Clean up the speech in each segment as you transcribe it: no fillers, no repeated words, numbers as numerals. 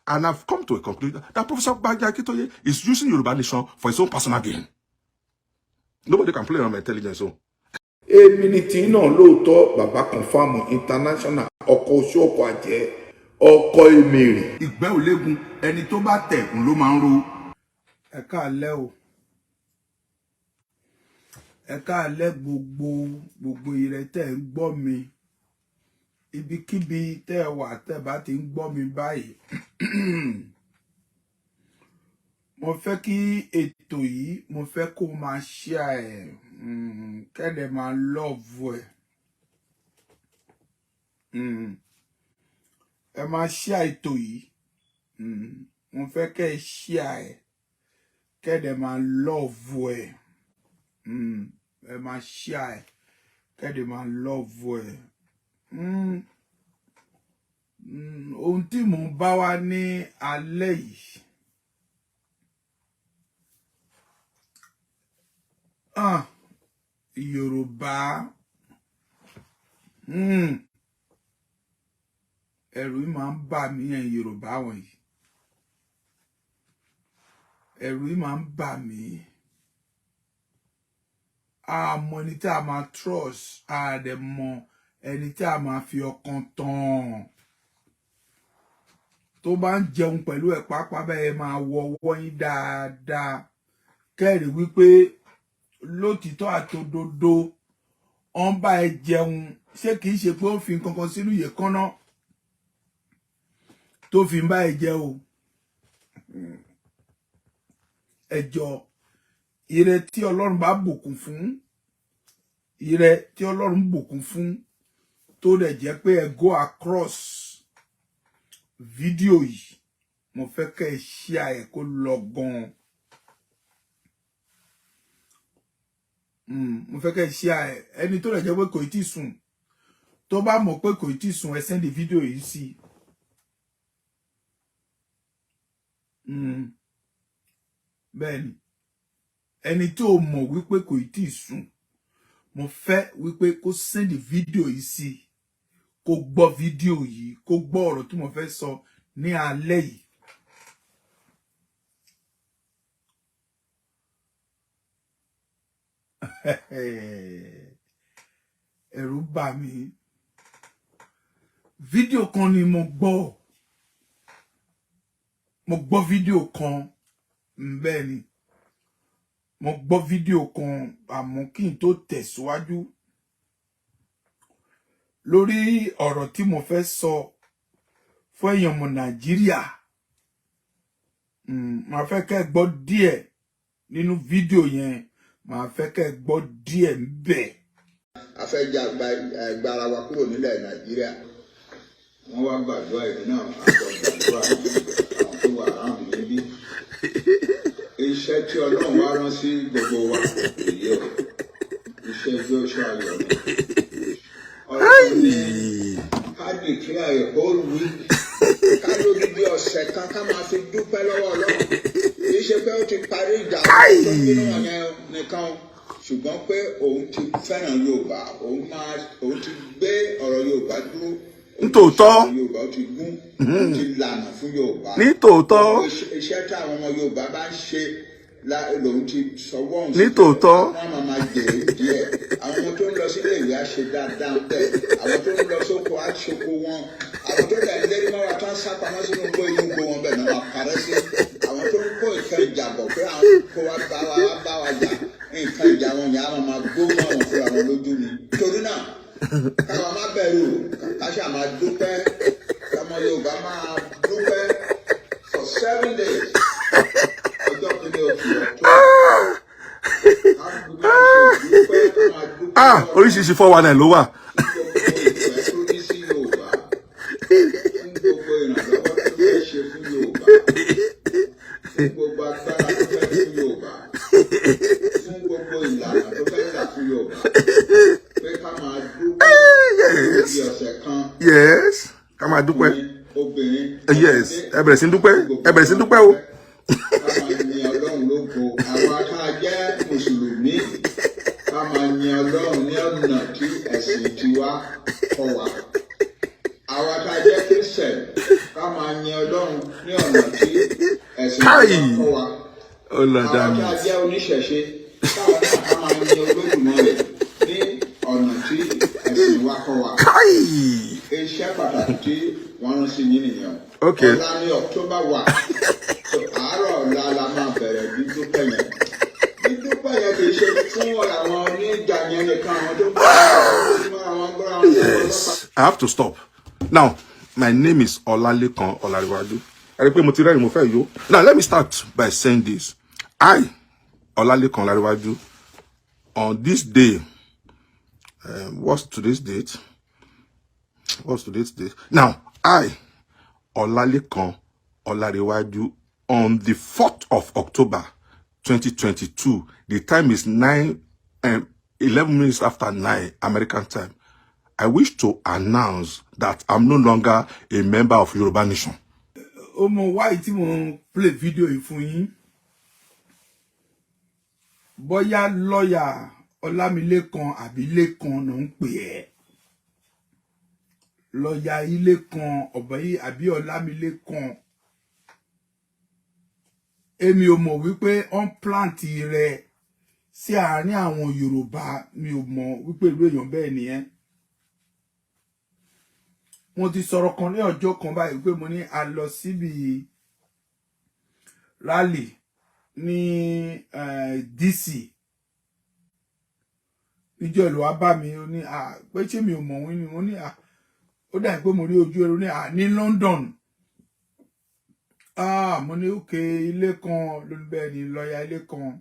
And I've come to a conclusion that Professor Banji Akintoye is using Yoruba nation for his own personal gain. Nobody can play on my intelligence. So. Èmi ni tí náà lóòótọ́, bàbá Confam International, ọkọ̀ oṣù, ọkọ̀ àjẹ́, ọkọ̀ èmèrè. Ìgbẹ́ ò léegun, ẹni tó bá tẹ̀ ń ló máa ń ro. Ẹ káalẹ́ o, ẹ káalẹ́ gbogbo gbogbo ire tẹ́ ń gbọ́ mi, ibikíbi tẹ́ ẹ wà, tẹ́ bá ti ń gbọ́ mi báyìí. Mo fẹ́ kí ètò yìí, mo fẹ́ kó máa share ẹ̀, kẹ́lẹ̀ máa love ẹ̀. Ẹ máa share ètò yìí. Mo fẹ́ kẹ́ ẹ share ẹ̀, kẹ́lẹ̀ máa love ẹ̀. Ẹ máa share ẹ̀, kẹ́lẹ̀ máa love ẹ̀. Ohun tí mò ń bá wa ní alẹ́ yìí, ah, Yorùbá, ẹ̀rù yìí máa ń bà mí ẹ̀. Yorùbá wọ̀nyí, ẹ̀rù yìí máa ń bà mí. A mọ ẹni tí a máa trust, a dẹ̀ mọ ẹni tí a máa fi ọkàn tán. Tó bá ń jẹun pẹ̀lú ẹ̀ pàápàá bẹ́ẹ̀, máa wọ ọwọ́ yín dáadáa, kẹ́rì wípé lótìtọ́ àtòdodo ọ̀n bá ẹ jẹun. Ṣé kìí ṣe pé ó fi nǹkan kan sínú yèékánná tó fi ń bá ẹ jẹ o? Ẹjọ ire tí Ọlọ́run bá bùkún fún, ire tí Ọlọ́run bùkún fún, tó dẹ̀ jẹ́ pé ẹ go across fídíò yìí, mo fẹ́ kẹ́ ẹ share ẹ̀ kó lọ gan-an. Mo fẹ́ kẹ́ ẹ share ẹ̀. Ẹni tó dẹ̀ jẹ́ pé kò tí ì sùn, tó bá mọ̀ pé kò tí ì sùn, ẹ send fídíò yìí sí. Bẹ́ẹ̀ ni, ẹni tó mọ̀ wípé kò tí ì sùn, mo fẹ́ wípé kó send fídíò yìí sí, kó gbọ́ fídíò yìí, kó gbọ́ ọ̀rọ̀ tí mo fẹ́ sọ ní alẹ́ yìí. Ẹ̀rù bà mí. Fídíò kan ni mo gbọ́. Mo gbọ́ fídíò kan. Bẹ́ẹ̀ ni, mo gbọ́ fídíò kan. Àmọ́ kí n tó tẹ̀síwájú lórí ọ̀rọ̀ tí mo fẹ́ sọ fún èèyàn ọmọ Nàìjíríà, màá fẹ́ kẹ́ gbọ́ díẹ̀ nínú fídíò yẹn. Màá fẹ́ kẹ́ gbọ́ díẹ̀ ńbẹ̀. A fẹ́ jẹ́ agbára wa kúrò nílẹ̀ Nàìjíríà. Wọ́n wá gbàdúrà, èmi náà àjọ gbàdúrà, àwọn tó wà ráhùn níbí. Iṣẹ́ tí Ọlọ́run wá rán sí gbogbo wa èyí o, iṣẹ́ Joshua ayọ̀ ni. Ọlọ́run ní ká declare a whole week, ká lódìdí ọ̀sẹ̀ kan, ká máa fi dúpẹ́ lọ́wọ́ Ọlọ́run. Kì í ṣe pé ó ti parí ìjà àwọn tó ń bínú wọn yẹn nìkan, ṣùgbọ́n pé òun ti fẹ́ràn Yorùbá, òun ti gbé ọ̀rọ̀ Yorùbá dúró. Nítòótọ́. Yorùbá ó ti gún, ó ti lànà fún Yorùbá. Nítòótọ́. Iṣẹ́ tí àwọn ọmọ Yorùbá bá ń ṣe lòun ti sọwọ́ òun sí. Nítòótọ́. Wọ́n máa jèrè díẹ̀. Àwọn ọmọ tó ń lọ sílé ìwé á ṣe dáadáa ń bẹ̀, àwọn tó ń lọ sóko á ṣoko wọn, àwọn tó dẹ̀ ń lérí mọ́ wa tó ń sá pamọ́ sínú igbó, inú igbó wọn bẹ̀ náà máa parẹ́ sí. Àwọn tó ń kó nǹkan ìjà bọ̀ pé àwọn kó wa bá wa wá bá wa jà, nǹkan ìjà wọn yẹn á máa gbó mọ́ àwọn fúnra wọn lójú ni. Torí náà, káwa má bẹ̀rù, ká ṣáà máa dúpẹ́, káwọn Yorùbá máa dúpẹ́ for 7 days. Ọjọ́ kìíní oṣù ọ̀tún. Ah, oríṣiríṣi 419 ló wà. Gbogbo ìfẹ́ tó ní sí Yorùbá, fún gbogbo ìrànlọ́wọ́ tó fẹ́ ṣe fún Yorùbá, fún gbogbo agbára tó fẹ́ fún Yorùbá, fún gbogbo ìlànà tó fẹ́ là fún Yorùbá, pé ká máa dúpẹ́ di ọ̀sẹ̀ kan. Yes, ká máa dúpẹ́. Obìnrin, Yes, ẹ bẹ̀rẹ̀ sí dúpẹ́, ẹ bẹ̀rẹ̀ sí dúpẹ́ o. Ká máa yin Ọlọ́run lógo. Àwa tá a jẹ́ mùsùlùmí, ká máa yin Ọlọ́run ní ọ̀nà tí ẹ̀sìn tiwa kọ́ wa. Àwa tá a jẹ́ Christian, ká máa yin Ọlọ́run ní ọ̀nà tí ẹ̀sìn wa Kai! kọ́ wa. Oh Lord, Àwa damn tá a it. jẹ́ oníṣẹ̀ṣe, káwa náà ká máa yin Olódùmarè ní ọ̀nà tí ẹ̀sìn wa kọ́ wa. Kai! Iṣẹ́ pàtàkì tí wọ́n rán sí yín nìyẹn o. Ọ̀la ní October 1, so àárọ̀ ọ̀la la máa bẹ̀rẹ̀ dídúpẹ́ yẹn. Dídúpẹ́ yẹn kì í ṣe fún àwọn oníjà yẹn nìkan, àwọn tó bá àwọn gbọ́dọ̀ àwọn ọlọ́pàá. Yes, I have to stop. Now, my name is Olalekan Olarewaju. Ẹ rí pé mo ti rẹ́rìn mo fẹ́ yó. Now, let me start by saying this. I, Olalekan Olarewaju, on this day, what's today's date? What's today's date? Now, I, Olalekan Olarewaju, on the 4th of October, 2022, the time is 9, 11 minutes after 9 American time. I wish to announce that I'm no longer a member of Yoruba Nation. Ó mọ wáyé tí mo ń play video yìí fún yín. Bóyá lọ́ọ̀yà Ọlámilékan àbí Lékan ló ń pè ẹ́, lọ́ọ̀yà Ilékan ọ̀bẹ̀yì àbí Ọlámilékan, èmi ò mọ̀ wípé wọ́n plant rẹ̀ sí àárín àwọn Yorùbá. Mi ò mọ̀ wípé ìlú èèyàn bẹ́ẹ̀ nìyẹn. Mo ti sọ̀rọ̀ kan ní ọjọ́ kan báyìí pé mo ní a lọ síbi rally ní DC níjọ́. Ìlú wa bá mi, ó ní pé ṣé mi ò mọ̀ wọ́n ni. Mo ní ó dà pé mo rí ojú ẹrú ní ní London. Mo ní òkè ilé kan lórí bẹ́ẹ̀ ni lọ́ọ̀yà ilé kan.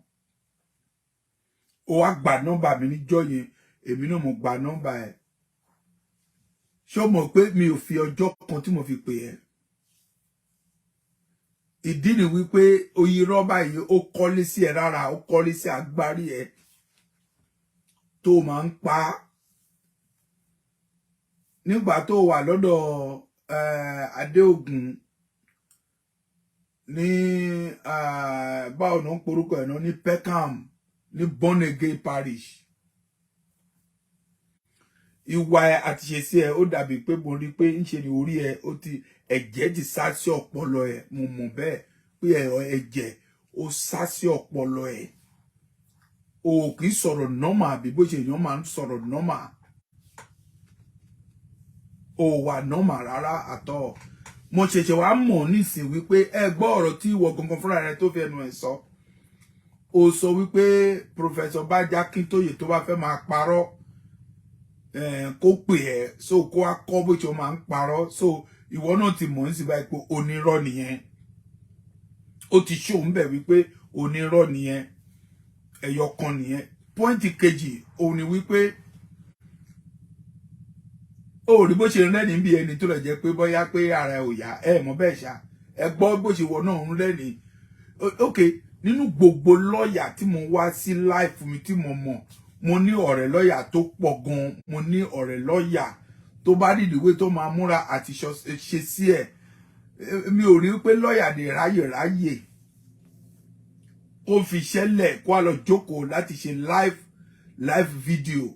Ó wá gba nọ́mbà mi níjọ́ yẹn, èmi náà mo gba nọ́mbà ẹ̀. Ṣé o mọ̀ pé mi ò fi ọjọ́ kan tí mo fi pè ẹ́? Ìdí ni wípé oyin rọ́bà yìí, ó kọ́lé sí ẹ rárá, ó kọ́lé sí agbárí ẹ tó máa ń pa á nígbà tó wà lọ́dọ̀ Adéògùn ní báwo náà ń porúkọ ẹ̀ náà, ní Peckham, ní Born Again Parish. Ìwà ẹ àti ìṣesí ẹ, ó dàbí pé mo rí i pé ńṣe ni orí ẹ ó ti ẹ̀jẹ̀ ti sá sí ọpọlọ ẹ. Mo mọ̀ bẹ́ẹ̀ pé ẹ̀jẹ̀ ó sá sí ọpọlọ ẹ. O kì í sọ̀rọ̀ normal àbí bó ṣe èèyàn máa ń sọ̀rọ̀ normal. O wà normal rárá àtọ̀. Mo ṣẹ̀ṣẹ̀ wá mọ̀ nísìn wípé ẹ gbọ́ ọ̀rọ̀ tí ìwọ gangan fúnra rẹ tó fi ẹnu ẹ̀ sọ. O sọ wípé Professor Bánjí Akíntóyè tó bá fẹ́ máa parọ́, kó pè ẹ́, so kó wá kọ́ bó ṣe máa ń parọ́. So ìwọ náà ti mọ̀ nísìn báyìí pé onírọ́ nìyẹn. Ó ti ṣó ń bẹ̀ wípé onírọ́ nìyẹn. Ẹ̀yọ kan nìyẹn. Point kejì òun ni wípé ó rí bó ṣe rẹ́ni bí ẹni tó lè jẹ́ pé bóyá pé ara ẹ̀ ò yá. Ẹ mọ̀ bẹ́ẹ̀ ṣá, ẹ gbọ́ bó ṣe wọ náà ń rẹ́ni. Ok, nínú gbogbo lọ́ọ̀yà tí mo wá sí life mi tí mo mọ̀, mo ní ọ̀rẹ́ lọ́ọ̀yà tó pọ̀ gan. Mo ní ọ̀rẹ́ lọ́ọ̀yà tó bá dìdìwé tó máa múra àti ṣe sí ẹ̀. Mi ò rí pé lọ́ọ̀yà lè ráyè ráyè kó fi ṣẹlẹ̀ kó a lọ jókòó láti ṣe live video.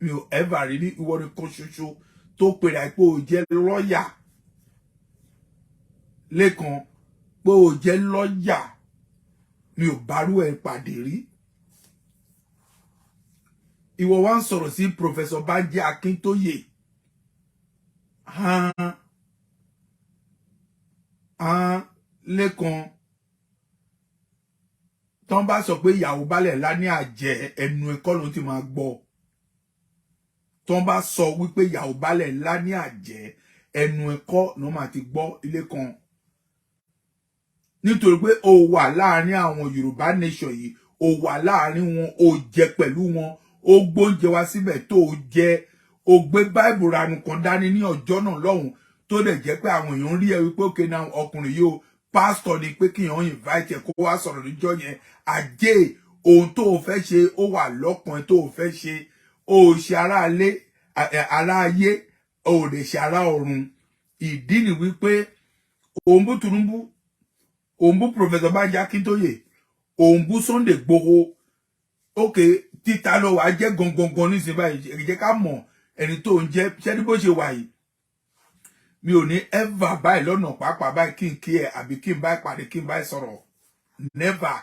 Mi ò ever rí ní. Ìwọ nìkan ṣoṣo tó pèrè àìpé ò jẹ́ lọ́ọ̀yà lẹ́kan, pé ò jẹ́ lọ́ọ̀yà, mi ò bárú ẹ̀ pàdé rí. Ìwọ wá ń sọ̀rọ̀ sí Professor Banji Akíntóyè hàn hàn lẹ́kan. Tán bá sọ pé ìyàwó balẹ̀ ńlá ní àjẹ́, ẹnu ẹ̀kọ́ ló ti máa gbọ́. Tán bá sọ wípé ìyàwó balẹ̀ ńlá ní àjẹ́, ẹnu ẹ̀kọ́ ló máa ti gbọ́ ilé kan, nítorí pé o wà láàrin àwọn Yorùbá Nation yìí, o wà láàrin wọn, o jẹ pẹ̀lú wọn, o gbóúnjẹ wá síbẹ̀ tó o jẹ, o gbé báìbù ranu kan dání ní ọjọ́ náà lọ́hùn, tó dẹ̀ jẹ́ pé àwọn èèyàn ń rí ẹ wípé òkè náà ọkùnrin yìí o, pásítọ̀ ni, pé kíyàn invite ẹ kó wá sọ̀rọ̀ níjọ́ yẹn. Ajé ohun tó o fẹ́ ṣe, ó wà lọ́kàn tó o fẹ́ ṣe. O ò ṣe aráalé, ará ayé, o ò lè ṣe ará ọ̀run. Ìdí ni wípé òun bú Tinubu, òun bú Professor Banji Akíntóyè, òun bú Sunday Igboho. Ókè títa ló wàá jẹ́ gangan nísìnyí báyìí. Jẹ́ ká mọ̀ ẹni tó ń jẹ́. Ṣẹ́ni bó ṣe wà yìí. Mi ò ní ever báyìí lọ́nà pàápàá báyìí kí n kí ẹ àbí kí n báyìí pàdé, kí n báyìí sọ̀rọ̀. Never.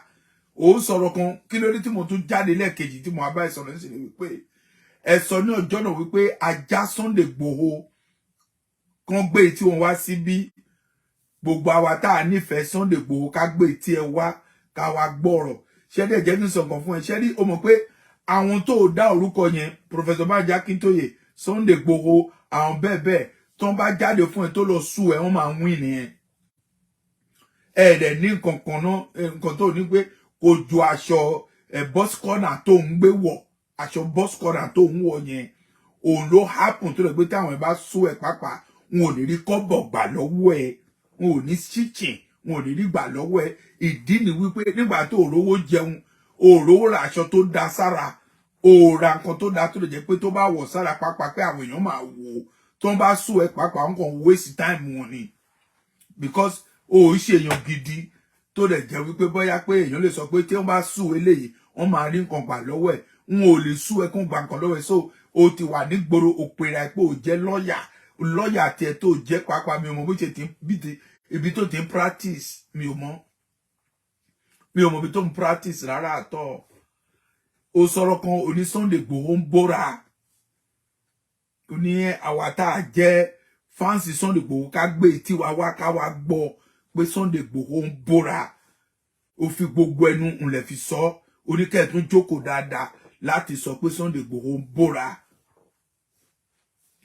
Ó ń sọ̀rọ̀ kan, kí ló dé tí mo tún jáde lẹ́ẹ̀kejì tí mo wá báyìí sọ̀rọ̀ nísìnyí wípé ẹ sọ ní ọjọ́ náà wípé ajá Sunday Igboho kan gbé tí wọ́n wá síbí, gbogbo àwa tá a nífẹ̀ẹ́ Sunday Igboho, ká gbé tí ẹ wá, ká wá gbọ́rọ̀. Ṣẹ́rí, ẹ̀jẹ̀ ní sọ̀kan fún ẹ. Ṣẹ́rí, o mọ̀ pé àwọn tó dá orúkọ yẹn, Professor Banji Akintoye, Sunday Igboho, àwọn bẹ́ẹ̀ bẹ́ẹ̀ tó ń bá jáde fún ẹ, tó lọ sue ẹ, wọ́n máa ń win nìyẹn. Ẹ dẹ̀ ní nǹkan kan náà, nǹkan tó ní pé kò ju aṣọ ẹ bus corner tó ń gbé wọ̀, aṣọ bus corner tó ń wọ̀ yẹn, òun ló happen tó lè pé táwọn ẹ bá sue ẹ pàápàá, wọn ò ní rí kọ́bọ̀ gbà lọ́wọ́ ẹ, wọn ò ní ṣíchìn, wọn ò ní rí gbà lọ́wọ́ ẹ. Ìdí ni wípé nígbà tó òrówó jẹun, òrówó ra aṣọ tó da sára, òòrà nǹkan tó da tó lè jẹ́ pé tó bá wọ̀ sára pàápàá pé àwọn èèyàn máa wò ó, tó ń bá sue ẹ pàápàá, wọn kàn waste time wọn ni, because o ò ṣe èèyàn gidi tó lè jẹ́ wípé bóyá pé èèyàn lè sọ pé tí wọ́n bá sue eléyìí, wọ́n máa rí nǹkan gbà lọ́wọ́ ẹ̀. N ò lè sue ẹ kó gba nǹkan lọ́wọ́ ẹ̀. So o ti wà nígboro, òpèrè àìpé ò jẹ́ lọ́ọ̀yà. Lọ́ọ̀yà tiẹ̀ tó jẹ́ pàápàá, mi ò mọ bó ṣe ti bí ti ibi tó ti ń practice. Mi ò mọ ibi tó ń practice rárá àtọ́. O sọ̀rọ̀ kan, oní Sunday Igboho ń bóra, ó ní àwa tá a jẹ́ fans Sunday Igboho, ká gbé tiwa wá, ká wá gbọ́ pé Sunday Igboho ń bóra. Ó fi gbogbo ẹnu ńlẹ̀ fi sọ, oníkẹ́ẹ̀tún jókòó dáadáa láti sọ pé Sunday Igboho ń bóra.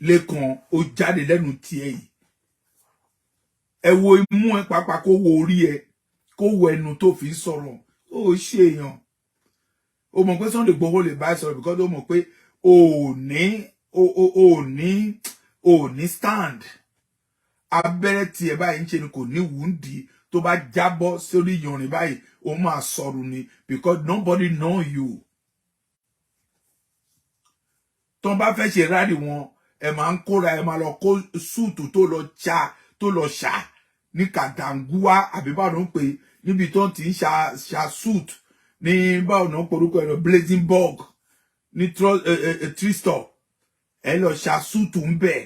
Lẹ́kan, ó jáde lẹ́nu tiẹ̀ yìí. Ẹ wo imú ẹ pàápàá, kó wo orí ẹ, kó wo ẹnu tó fi ń sọ̀rọ̀. Ó ṣe èèyàn, ó mọ̀ pé Sunday Igboho lè bá ẹ sọ̀rọ̀ because ó mọ̀ pé o ò ní stand. Abẹ́rẹ́ tiẹ̀ báyìí ń ṣe ni kò ní wùndí, tó bá jábọ́ sórí ìyanrìn báyìí, ó máa sọ̀rọ̀ ni, because nobody know you. Tó bá fẹ́ ṣe rally wọn, ẹ máa ń kóra, ẹ máa lọ kó suit tó lọ cha, tó lọ ṣà ní Kàdàngúwá, àbí báwo ló ń pè níbi tó ti ń ṣa ṣa suit ní, báwo ló ń porúkọ ẹ̀rọ, Blazingburg ní Tristop. Ẹ lọ ṣa suit ń bẹ̀,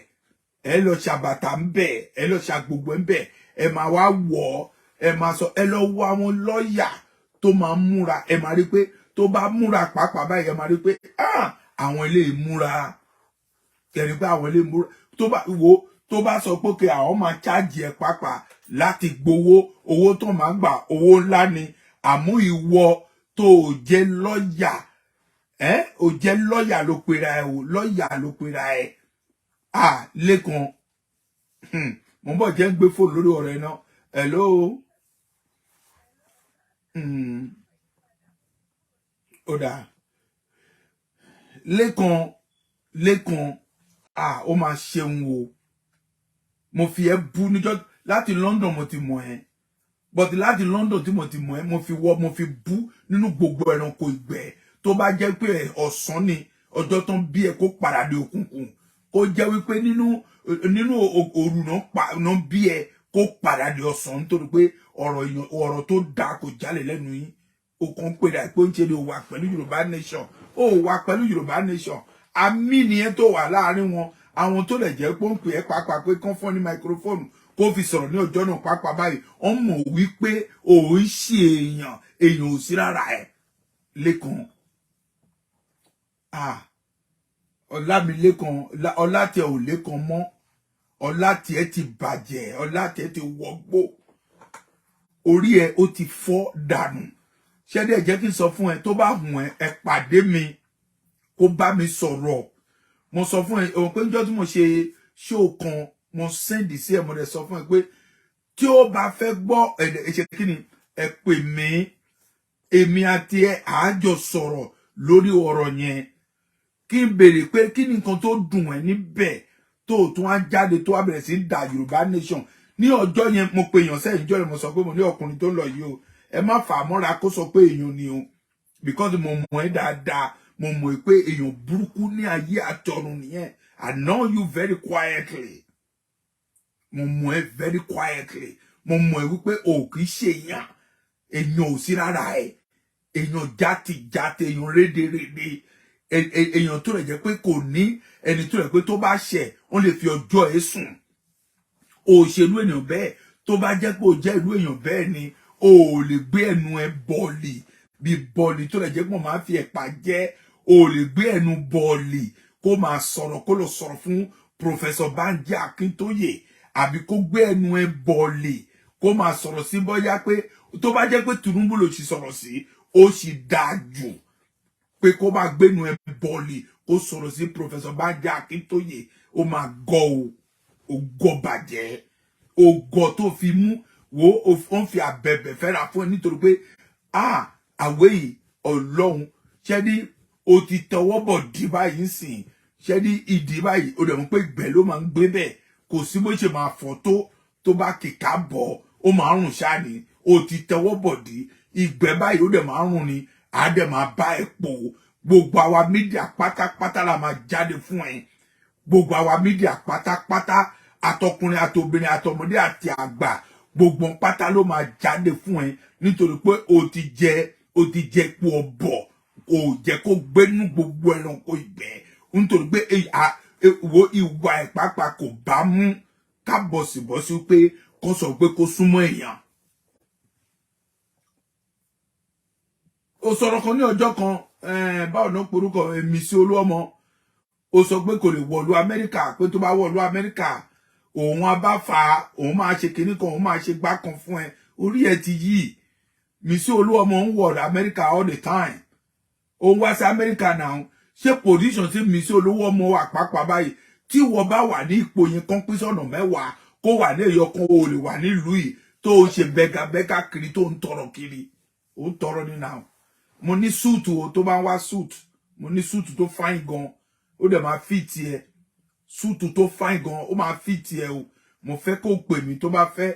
ẹ lọ ṣa bàtà ń bẹ̀, ẹ lọ ṣa gbogbo ń bẹ̀, ẹ máa wá wọ̀ ọ́, ẹ máa sọ. Ẹ lọ wo àwọn lọ́ọ̀yà tó máa múra, ẹ máa rí pé tó bá múra pàápàá báyìí, ẹ máa rí pé àwọn eléyìí múra kẹrin, pé àwọn eléyìí múra. Tó bá wo, tó bá sọ pé kí àwọn máa chájì ẹ pàápàá láti gbowó, owó tó máa gbà, owó ńlá ni. Àmú ìwọ tó o jẹ́ lọ́ọ̀yà, ẹ ò jẹ́ lọ́ọ̀yà ló pera ẹ o, lọ́ọ̀yà ló pera ẹ. À lẹ́kan, mo ń bọ̀, jẹ́ ń gbé fóònù lórí ọ̀rẹ́ náà. Hello. Ó dáa. Lẹ́kan, lẹ́kan, ah, ó máa ṣeun o. Mo fi ẹ́ bú níjọ́ láti London, mo ti mọ̀ ẹ́, but láti London tí mo ti mọ̀ ẹ́, mo fi wọ́, mo fi bú nínú gbogbo ẹranko ìgbẹ́. Tó bá jẹ́ pé ọ̀sán ni ọjọ́ tó ń bí ẹ, kó padà dé òkùnkùn. Kó jẹ́ wípé nínú òru náà pa náà bí ẹ, kó padà dé ọ̀sán, nítorí pé ọ̀rọ̀ èèyàn, ọ̀rọ̀ tó dáa kò jálè lẹ́nu yín. O kàn ń pèrè àìpé ń ṣe ni o wà pẹ̀lú Yorùbá nation, ó wà pẹ̀lú Yorùbá nation. Àmì nìyẹn tó wà láàrin wọn, àwọn tó lè jẹ́ pé ó ń pè é pàápàá pé kán fọ́n ní microphone kó fi sọ̀rọ̀ ní ọjọ́ náà pàápàá báyìí, wọ́n mọ̀ wípé òun ṣe èèyàn, èèyàn ò sí rárá ẹ̀. Lẹ́kan, ah, Ọlámilékan, ọlá tiẹ̀ ò lékan mọ́, ọlá tiẹ̀ ti bàjẹ́, ọlá tiẹ̀ ti wọgbó, orí ẹ̀ ó ti fọ́ dànù. Ṣẹ́dẹ̀ jẹ́ kí n sọ fún ẹ, tó bá hùn ẹ, ẹ pàdé mi, kó bá mi sọ̀rọ̀. Mo sọ fún ẹ òun pé níjọ́ tí mo ṣe show kan, mo send sí ẹ, mo dẹ̀ sọ fún ẹ pé tí ó bá fẹ́ gbọ́ ẹ ṣe kí ni, ẹ pè mí, èmi àti ẹ àájọ sọ̀rọ̀ lórí ọ̀rọ̀ yẹn, kí n béèrè pé kí ni nǹkan tó dùn ẹ́ níbẹ̀ tó tún á jáde, tó wá bẹ̀rẹ̀ sí í da Yorùbá nation. Ní ọjọ́ yẹn, mo pe èèyàn sẹ́yìn ìjọ́ yẹn, mo sọ pé mo ní ọkùnrin tó ń lọ yìí o, ẹ má fà á mọ́ra kó sọ pé èèyàn ni o, because mo mọ̀ ẹ́ dáadáa, mo mọ̀ pé èèyàn burúkú ní ayé àtọ̀run nìyẹn. I know you very quietly. Mo mọ̀ ẹ́ very quietly. Mo mọ̀ ẹ́ wípé o kì í ṣe èèyàn, èèyàn ò sí rárá ẹ̀, èèyàn játijàti, èèyàn rédèrèdè, èèyàn tó lè jẹ́ pé kò ní ẹni tó lè pé tó bá ṣẹ̀, wọ́n lè fi ọjọ́ ẹ̀ sùn. O ṣerú èèyàn bẹ́ẹ̀. Tó bá jẹ́ pé o jẹ́ irú èèyàn bẹ́ẹ̀ ni, o ò lè gbé ẹnu ẹ bọ̀ọ̀lì bí bọ̀ọ̀lì tó lè jẹ́ pé wọ́n máa fi ẹ̀pà jẹ́. O ò lè gbé ẹnu bọ̀ọ̀lì kó máa sọ̀rọ̀, kó lọ sọ̀rọ̀ fún Professor Banji Akintoye, àbí kó gbé ẹnu ẹ bọ̀ọ̀lì kó máa sọ̀rọ̀ sí, bóyá pé tó bá jẹ́ pé Tinubu ló ti sọ̀rọ̀ sí, ó sì dáa jù pé kó máa gbénu ẹ bọ̀ọ̀lì kó sọ̀rọ̀ sí Professor Banji Akintoye. Ó máa gọ́ o, ó gọ́ bàjẹ́, ó gọ́ tó fi mú wo. Ó ń fi àbẹ̀bẹ̀ fẹ́ra fún ẹ nítorí pé ah, àwẹ̀ yìí, Ọlọ́run ṣẹ́ ní o ti tọwọ́ bọ̀ dí báyìí sìn. Ṣẹ́ ní ìdí báyìí, ó dẹ̀ mọ̀ pé ìgbẹ́ ló máa ń gbé bẹ́ẹ̀. Kò sí bó ṣe máa fọ́ tó bá kìka bọ̀, ó máa ń rùn ṣáà ni. O ti tọwọ́ bọ̀ dí ìgbẹ́ báyìí, ó dẹ̀ máa ń rùn ni. Á dẹ̀ máa bá ẹ pò. Gbogbo àwa media pátápátá la máa jáde fún ẹ. Gbogbo àwa media pátápátá, àtọkùnrin, àtobìnrin, àtọmọdé àti àgbà, gbogbo pátá ló máa jáde fún ẹ, nítorí pé o ti jẹ epo ọbọ, kò jẹ́ kó gbénú gbogbo ẹranko ìgbẹ́, nítorí pé wo ìwà ìpápá kò bá mú kábọ̀sibọ́sí pé kó sọ pé kó súnmọ́ èèyàn. Ó sọ̀rọ̀ kan ní ọjọ́ kan, báwo náà porúkọ èmi sí Olúọmọ. Ó sọ pé kò lè wọ̀lú Amẹ́ríkà, pé tó bá wọ̀lú Amẹ́ríkà, òun á bá fa, òun máa ṣe kinní kan, òun máa ṣe gbá kan fún ẹ. Orí ẹ ti yí. Mr. Olúọmọ ń wọ̀ Amẹ́ríkà all the time. Òun wá sí Amẹ́ríkà náà. Ṣé position tí Mr. Olúọmọ wà pàápàá báyìí, tí wọ́n bá wà ní ipò yẹn, kan pín sọ́nà 10, kó wà ní ẹ̀yọ kan, o lè wà nílùú yìí tó ń ṣe bẹ́gàbẹ́gà kiri, tó ń tọrọ kiri. Ó ń tọrọ ní náà. Mo ní suit o, tó bá ń wá suit, mo ní suit tó fine gan, ó dẹ̀ máa fit ẹ. Suit tó fine gan, ó máa fit ẹ o. Mo fẹ́ kó pè mí tó bá fẹ́.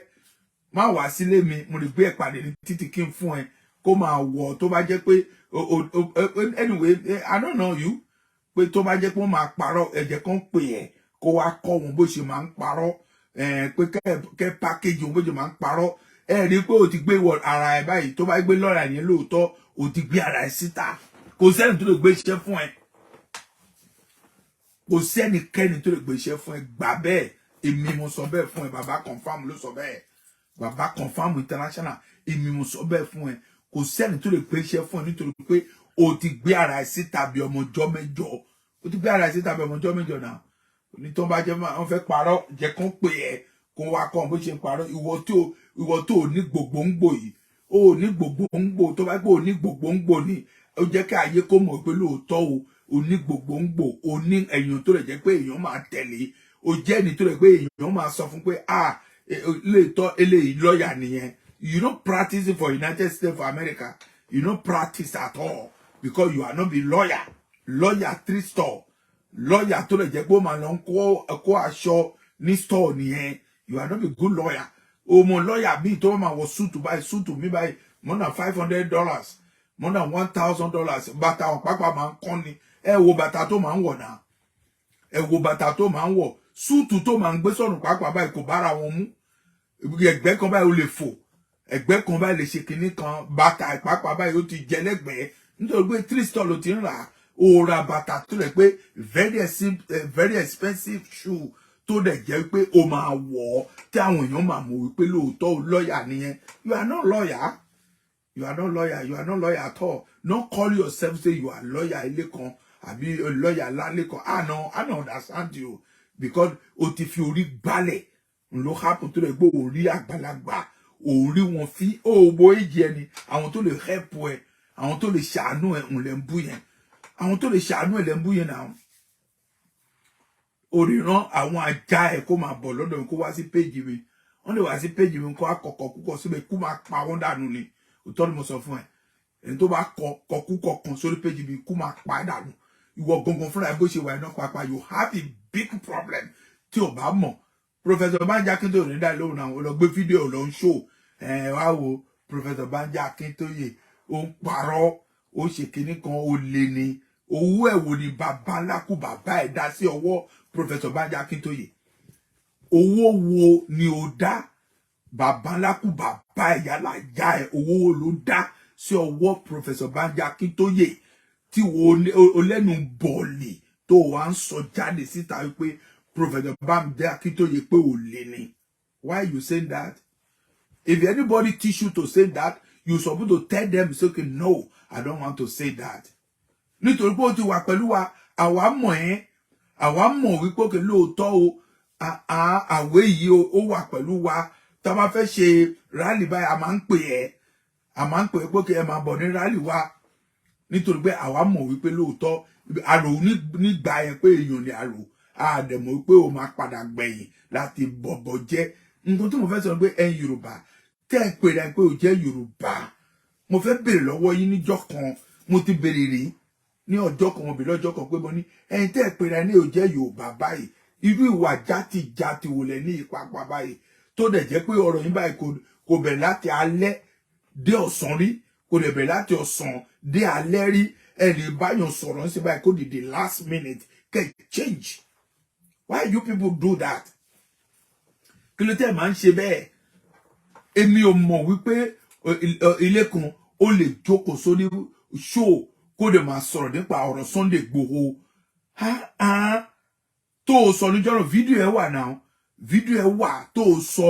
Má wá sílé mi, mo lè gbé ẹ̀ pàdé ní títì kí n fún ẹ kó máa wọ̀. Tó bá jẹ́ pé, anyway, I don't know you, pé tó bá jẹ́ pé wọ́n máa parọ́, ẹ̀jẹ̀ kan pè ẹ́ kó wá kọ́ wọn bó ṣe máa ń parọ́, pé kẹ́ pákéjì wọn bó ṣe máa ń parọ́. Ẹ rí i pé o ti gbé ara ẹ báyìí. Tó bá gbé lọ́ra yẹn lóòótọ́, o ti gbé ara ẹ síta. Kò sẹ́ni tó lè gbé iṣẹ́ fún ẹ. Kò sẹ́nikẹ́ni tó lè gbé iṣẹ́ fún ẹ. Gbà bẹ́ẹ̀, èmi mo sọ bẹ́ẹ̀ fún ẹ. Bàbá Confam ló sọ bẹ́ẹ̀, Bàbá Confam International. Èmi mo sọ bẹ́ẹ̀ fún ẹ. Kò sẹ́ni tó lè gbé iṣẹ́ fún ẹ, nítorí pé o ti gbé ara ẹ síta bí ọmọ ọjọ́ mẹ́jọ. O ti gbé ara ẹ síta bí ọmọ ọjọ́ mẹ́jọ náà. Ní tó bá jẹ́ wọ́n fẹ́ parọ́, jẹ́ kán pè ẹ́ kó wá kọ́ bó ṣe ń parọ́. Ìwọ tó ní gbògbóǹgbò yìí, o ní gbògbóǹgbò. Tó bá gbé o ní gbògbóǹgbò ni, ó jẹ́ kí ayé kó mọ̀ pé lóòótọ́ o ní gbògbóǹgbò, o ní èèyàn tó lè jẹ́ pé èèyàn máa tẹ̀lé. O jẹ́ ẹni tó lè pé èèyàn máa sọ fún pé, ah, lóòótọ́ eléyìí lọ́ọ̀yà nìyẹn. You no practice for United States of America. You no practice at all because you are not be lawyer. Lawyer three store, lawyer tó lè jẹ́ pé ó máa lọ kó aṣọ ní store nìyẹn. You are not a good lawyer. O mọ lawyer míì tó máa wọ suit báyìí, suit mi báyìí, more than $500, more than $1,000. Bàtà wọn pápá máa ń kán ni. Ẹ wo bàtà tó máa ń wọ̀ náà, ẹ wo bàtà tó máa ń wọ̀. Suit tó máa ń gbé sọ̀rùn pápá báyìí kò bára wọn mú. Ẹgbẹ́ kan báyìí ó lè fò, ẹgbẹ́ kan báyìí lè ṣe kinní kan. Bàtà pápá báyìí ó ti jẹ lẹ́gbẹ̀ẹ́, nítorí pé three store ló ti ń rà á. Ó ra bàtà tó lẹ̀ pé very expensive shoe, tó dẹ̀ jẹ́ pé ó máa wọ̀ ọ́ tí àwọn èèyàn máa mọ̀ wípé lóòótọ́ lọ́ọ̀yà nìyẹn. You are not lawyer. You are not lawyer. You are not lawyer at all. No call yourself say you are lawyer ilé kan àbí lawyer lálé kan. I no, I no understand you, because o ti fi orí gbálẹ̀ ló happen tó lè gbé orí àgbàlagbà orí wọn fi òwò èjì ẹni. Àwọn tó lè help ẹ, àwọn tó lè ṣàánú ẹ ń lẹ ń bú yẹn. Àwọn tó lè ṣàánú ẹ lẹ ń bú yẹn náà. Òrìrán àwọn ajá ẹ kó máa bọ̀ lọ́dọ̀ mi, kó wá sí péjì mi. Wọ́n lè wá sí péjì mi kó akọ̀kọ̀ kúkọ̀ síbẹ̀, kú máa pa wọ́n dànù ni. Òótọ́ ni mo sọ fún ẹ. Ẹni tó bá kọ kọkúkọ kan sórí péjì mi, kú máa pa á dànù. Ìwọ gangan fúnra ẹ bó ṣe wà iná pàápàá, you have a big problem tí o bá mọ̀. Professor Banji Akintoye ní dá lóhùn náà. Ó lọ gbé fídíò lọ ń ṣò ẹ wá wo Professor Banji Akintoye, ó ń parọ́, ó ṣe kinní kan, ó lé ní owó ẹ̀ wò ní bàbá ńlá kú bàbá ẹ̀ dá sí ọwọ́ Professor Banji Akintoye. Owó wo ni ó dá bàbá ńlá kú bàbá ẹ̀ yálà já ẹ̀? Owó wo ló dá sí ọwọ́ Professor Banji Akintoye tí wo olẹ́nu bọ̀ọ̀lì tó wà ń sọ jáde síta wípé Professor Banji Akintoye pé ò lè ní? Why you saying that? If anybody teach you to say that, you supposed to tell them, say, "Okay, no, I don't want to say that." Nítorí pé ó ti wà pẹ̀lú wa, àwa mọ̀ ẹ́, àwa mọ̀ wípé òkè lóòótọ́ o, àwé yìí ó wà pẹ̀lú wa. Tá a bá fẹ́ ṣe rally báyìí, a máa ń pè ẹ́, a máa ń pè é pé kí ẹ máa bọ̀ ní rally wa, nítorí pé àwa mọ̀ wípé lóòótọ́ àrò nígbà yẹn pé èèyàn ni àrò àdẹ̀mọ̀ wípé ó máa padà gbẹ̀yìn láti bọ̀bọ̀ jẹ́. Nǹkan tí mo fẹ́ sọ ni pé ẹ̀yin Yorùbá tẹ́ ẹ pè rẹ̀ pé ò jẹ́ Yorùbá, mo fẹ́ béèrè lọ́wọ́ yín níjọ́ kan. Mo ti béèrè rí ní ọjọ́ kan, mo béèrè lọ́jọ́ kan pé mo ní ẹ̀yin tẹ́ ẹ pè rẹ̀ ní ò jẹ́ Yorùbá báyìí, irú ìwà játijàti wò lẹ̀ ní ìpapà báyìí, tó dẹ̀ jẹ́ pé ọ̀rọ̀ yín báyìí kò bẹ̀rẹ̀ láti alẹ́ dé ọ̀sán rí, kò dẹ̀ bẹ̀rẹ̀ láti ọ̀sán dé alẹ́ rí. Ẹ lè báyọ̀ sọ̀rọ̀ ń ṣe báyìí, kó dìde last minute kẹ́ change. Why you people do that? Kí ló tẹ́ máa ń ṣe bẹ́ẹ̀? Èmi ò mọ̀ wípé ilé kan ó lè jókòó sórí show kó dẹ̀ máa sọ̀rọ̀ nípa ọ̀rọ̀ Sunday Igboho. Ha ha, tó o sọ níjọ́ náà, fídíò ẹ̀ wà náà, fídíò ẹ̀ wà tó o sọ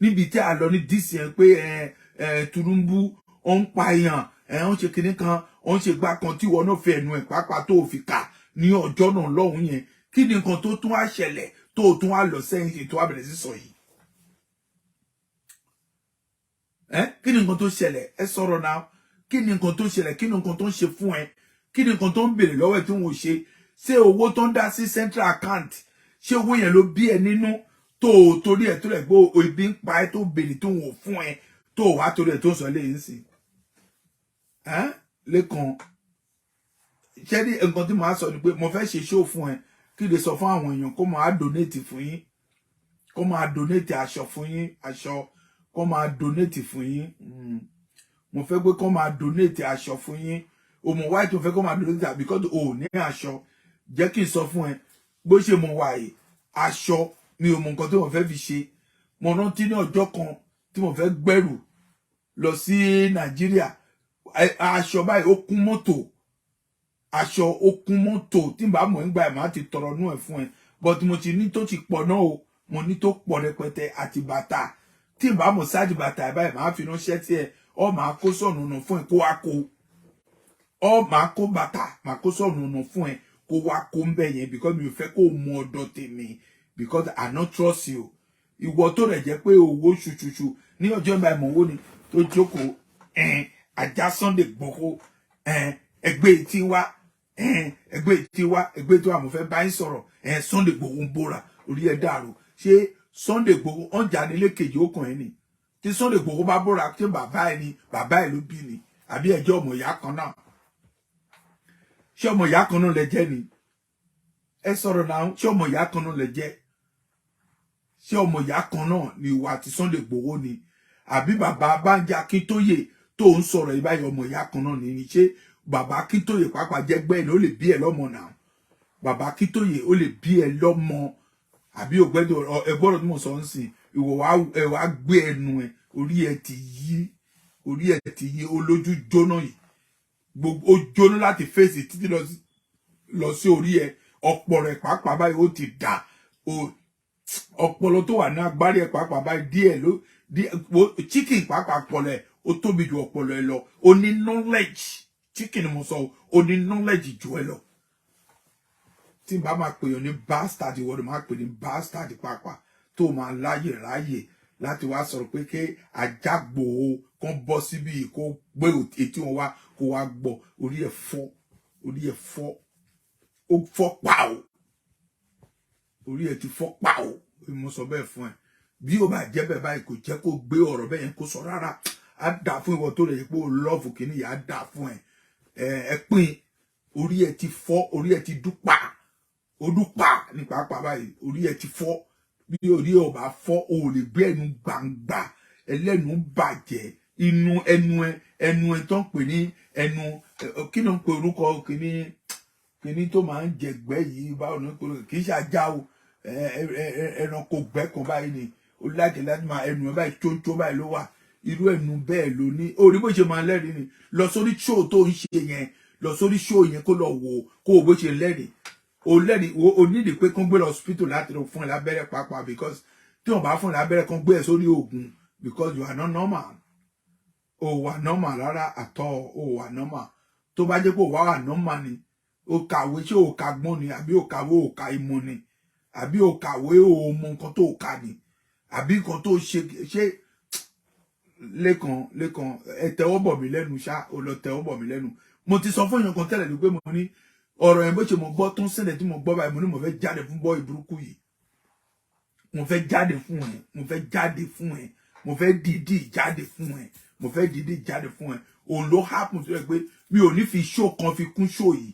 níbi tí a lọ ní dc yẹn pé ẹ ẹ Tinubu ó ń pa èèyàn, ẹ ń ṣe kinní kan, ó ń ṣe gbá kan, tí ìwọ náà fi ẹnu ẹ̀ pàápàá tó o fi kà ní ọjọ́ náà lọ́hùn yẹn. Kí ni nǹkan tó tún wá ṣẹlẹ̀ tó o tún wá lọ sẹ́yìn tó wá bẹ̀rẹ̀ sí sọ yìí? Ẹ kí ni nǹkan tó ṣẹlẹ̀? Ẹ sọ̀rọ̀ náà. Kí ni nǹkan tó ṣẹlẹ̀? Kí ni nǹkan tó ń ṣe fún ẹ? Kí ni nǹkan tó ń béèrè lọ́wọ́ ẹ tí wọ́n ṣe? Ṣé owó tó ń dá sí central account, ṣé owó yẹn ló bí ẹ nínú tó o torí ẹ tó rẹ gbó ebi ń pa ẹ tó béèrè tó wọ́n fún ẹ, tó o wá torí ẹ tó ń sọ léyìn sí ẹ? Lẹ́kan, ṣé ní nǹkan tí màá sọ ni pé mo fẹ́ ṣe show fún ẹ, kí lè sọ fún àwọn èèyàn kó máa donate fún yín, kó máa donate aṣọ fún yín, aṣọ kó máa donate fún yín. Mo fẹ́ pé kó máa donate aṣọ fún yín. O mọ̀ wáyé tó fẹ́ kó máa donate? Because o ò ní aṣọ. Jẹ́ kí n sọ fún ẹ bó ṣe mo wà yìí, aṣọ mi ò mọ nǹkan tí mo fẹ́ fi ṣe. Mo rántí ní ọjọ́ kan tí mo fẹ́ gbẹ́rù lọ sí Nàìjíríà, aṣọ báyìí ó kún mọ́tò, aṣọ ó kún mọ́tò. Tí n bá mọ̀ nígbà ẹ̀, máa ti tọrọ nú ẹ̀ fún ẹ, but mo ti ní tó ti pọ̀ náà o, mo ní tó pọ̀ rẹpẹtẹ àti bàtà. Tí n bá mọ̀ sáàjì bàtà ẹ̀ báyìí, máa fi ránṣẹ́ tí ẹ ọ, máa kó sọ̀nù nù fún ẹ kó wá kó ọ, máa kó bàtà, máa kó sọ̀nù nù fún ẹ kó wá kó ń bẹ̀ yẹn, because mi ò fẹ́ kó mú ọ̀dọ̀ tèmi, because I no trust you. Ìwọ tó rẹ̀ jẹ́ pé owó ṣuṣuṣu ní ọjọ́ ìgbà ìmọ̀ owó ni tó jókòó ẹn ajá Sunday Igboho ẹn ẹgbẹ́ etí wá, ẹn ẹgbẹ́ etí wá, ẹgbẹ́ etí wá, mo fẹ́ bá yín sọ̀rọ̀. Ẹn Sunday Igboho ń bóra, orí ẹ dàrú. Ṣé Sunday Igboho ọ̀njà nílé kejì ó kàn ẹ́ ni? Tí Sunday Igboho bá bóra, tí bàbá ẹ ni, bàbá ẹ ló bí ni, àbí ẹjọ́ ọmọ ìyá kan náà? Ṣé ọmọ ìyá kan náà lẹ jẹ́ ni? Ẹ sọ̀rọ̀ náà. Ṣé ọmọ ìyá kan náà lẹ jẹ́? Ṣé ọmọ ìyá kan náà ni ìwà àti Sunday Igboho ni, àbí bàbá Bánjí Akíntóyè tó ń sọ̀rọ̀ yìí báyìí, ọmọ ìyá kan náà ni? Ṣé bàbá Akíntóyè pàápàá jẹ́gbẹ́ ẹ̀ ní? Ó lè bí ẹ lọ́mọ náà. Bàbá Akíntóyè ó lè bí ẹ lọ́mọ, àbí ògbẹ́dọ̀ ẹgbọ́dọ̀ tí mo sọ ń sìn? Ìwọ wá ẹ wá gbé ẹnu ẹ, orí ẹ ti yí, orí ẹ ti yí. Olójú jóná yìí, gbogbo ó jóná láti fèsì títí lọ sí orí ẹ. Ọpọlọ rẹ pàápàá báyìí ó ti dà ó. Ọpọlọ tó wà ní agbárí ẹ pàápàá báyìí díẹ̀ ló díẹ̀. Chicken pàápàá, ọpọlọ ẹ ó tóbi ju ọpọlọ ẹ lọ. Ó ní knowledge, chicken ni mo sọ, ó ní knowledge ju ẹ lọ. Tí n bá máa pè yàn ní bastard, ìwọ ni máa pè ní bastard pàápàá, tó máa láyè ráyè láti wá sọ̀rọ̀ pé kí Ajágbòho kan bọ́ síbí, kó gbé etí wọn wá, kó wá gbọ́. Orí ẹ̀ fọ́, orí ẹ̀ fọ́, ó fọ́ pa o, orí ẹ̀ ti fọ́ pa o. Mo sọ bẹ́ẹ̀ fún ẹ. Bí ó bá jẹ́ bẹ́ẹ̀ báyìí, kò jẹ́ kó gbé ọ̀rọ̀ bẹ́ẹ̀ yẹn kó sọ rárá. Á dà fún ìwọ tó lè yẹ pé ó love kìíní yìí, á dà fún ẹ. Ẹ pín orí ẹ ti fọ́, orí ẹ ti dúpa, ó dúpa ní pàápàá báyìí. Orí ẹ ti fọ́. Bí orí ẹ ò bá fọ́, o ò lè gbé ẹnu gbangba ẹlẹ́nu bàjẹ́. Inú ẹnu ẹ, ẹnu ẹ tó ń pè ní ẹnu, kí ló ń pe orúkọ kìíní kìíní tó máa ń jẹgbẹ́ yìí? Báwo ni? Kì í ṣe ajá o, ẹranko gbẹ́ kan báyìí ni ó láti láti máa ẹnu ẹ báyìí tóńtó báyìí ló wà. Irú ẹnu bẹ́ẹ̀ ló ní. Orí bó ṣe máa lẹ́rìí ni lọ sórí show tó ń ṣe yẹn, lọ sórí show yẹn, kó lọ wò kó o bó ṣe lẹ́rìí. O lẹ́rìí, o nídìí pé kó gbé lọ hospital láti lọ fún ẹ lábẹ́rẹ́ pàápàá, because Tí wọ́n bá fún ẹ lábẹ́rẹ́ kan, gbé ẹ sórí oògùn, because you are not normal. O wà normal rárá àtọ, o wà normal. Tó bá jẹ́ pé o wà normal ni, o kàwé, ṣé o kà gbọ́n ni, àbí o kàwé o kà ìmọ̀ ni, àbí o kàwé o mọ nǹkan tó kà ni, àbí nǹkan tó ṣe ṣe? Lẹ́kan, Lẹ́kan, ẹ tẹ́wọ́ bọ̀ mí lẹ́nu ṣá, o lọ tẹ́wọ́ bọ̀ mí lẹ́nu. Mo ti sọ fún èèyàn kan tẹ́lẹ̀ ní pé mo ní ọ̀rọ̀ yẹn, bó ṣe mo gbọ́ tó ń ṣẹlẹ̀ tí mo gbọ́ báyìí, mo ní mo fẹ́ jáde fún boy burúkú yìí. Mo fẹ́ jáde fún ẹ, mo fẹ́ jáde fún ẹ, mo fẹ́ dìídì jáde fún ẹ, mo fẹ́ dìídì jáde fún ẹ. Òun ló happen tó yẹ pé mi ò ní fi show kan fi kún show yìí.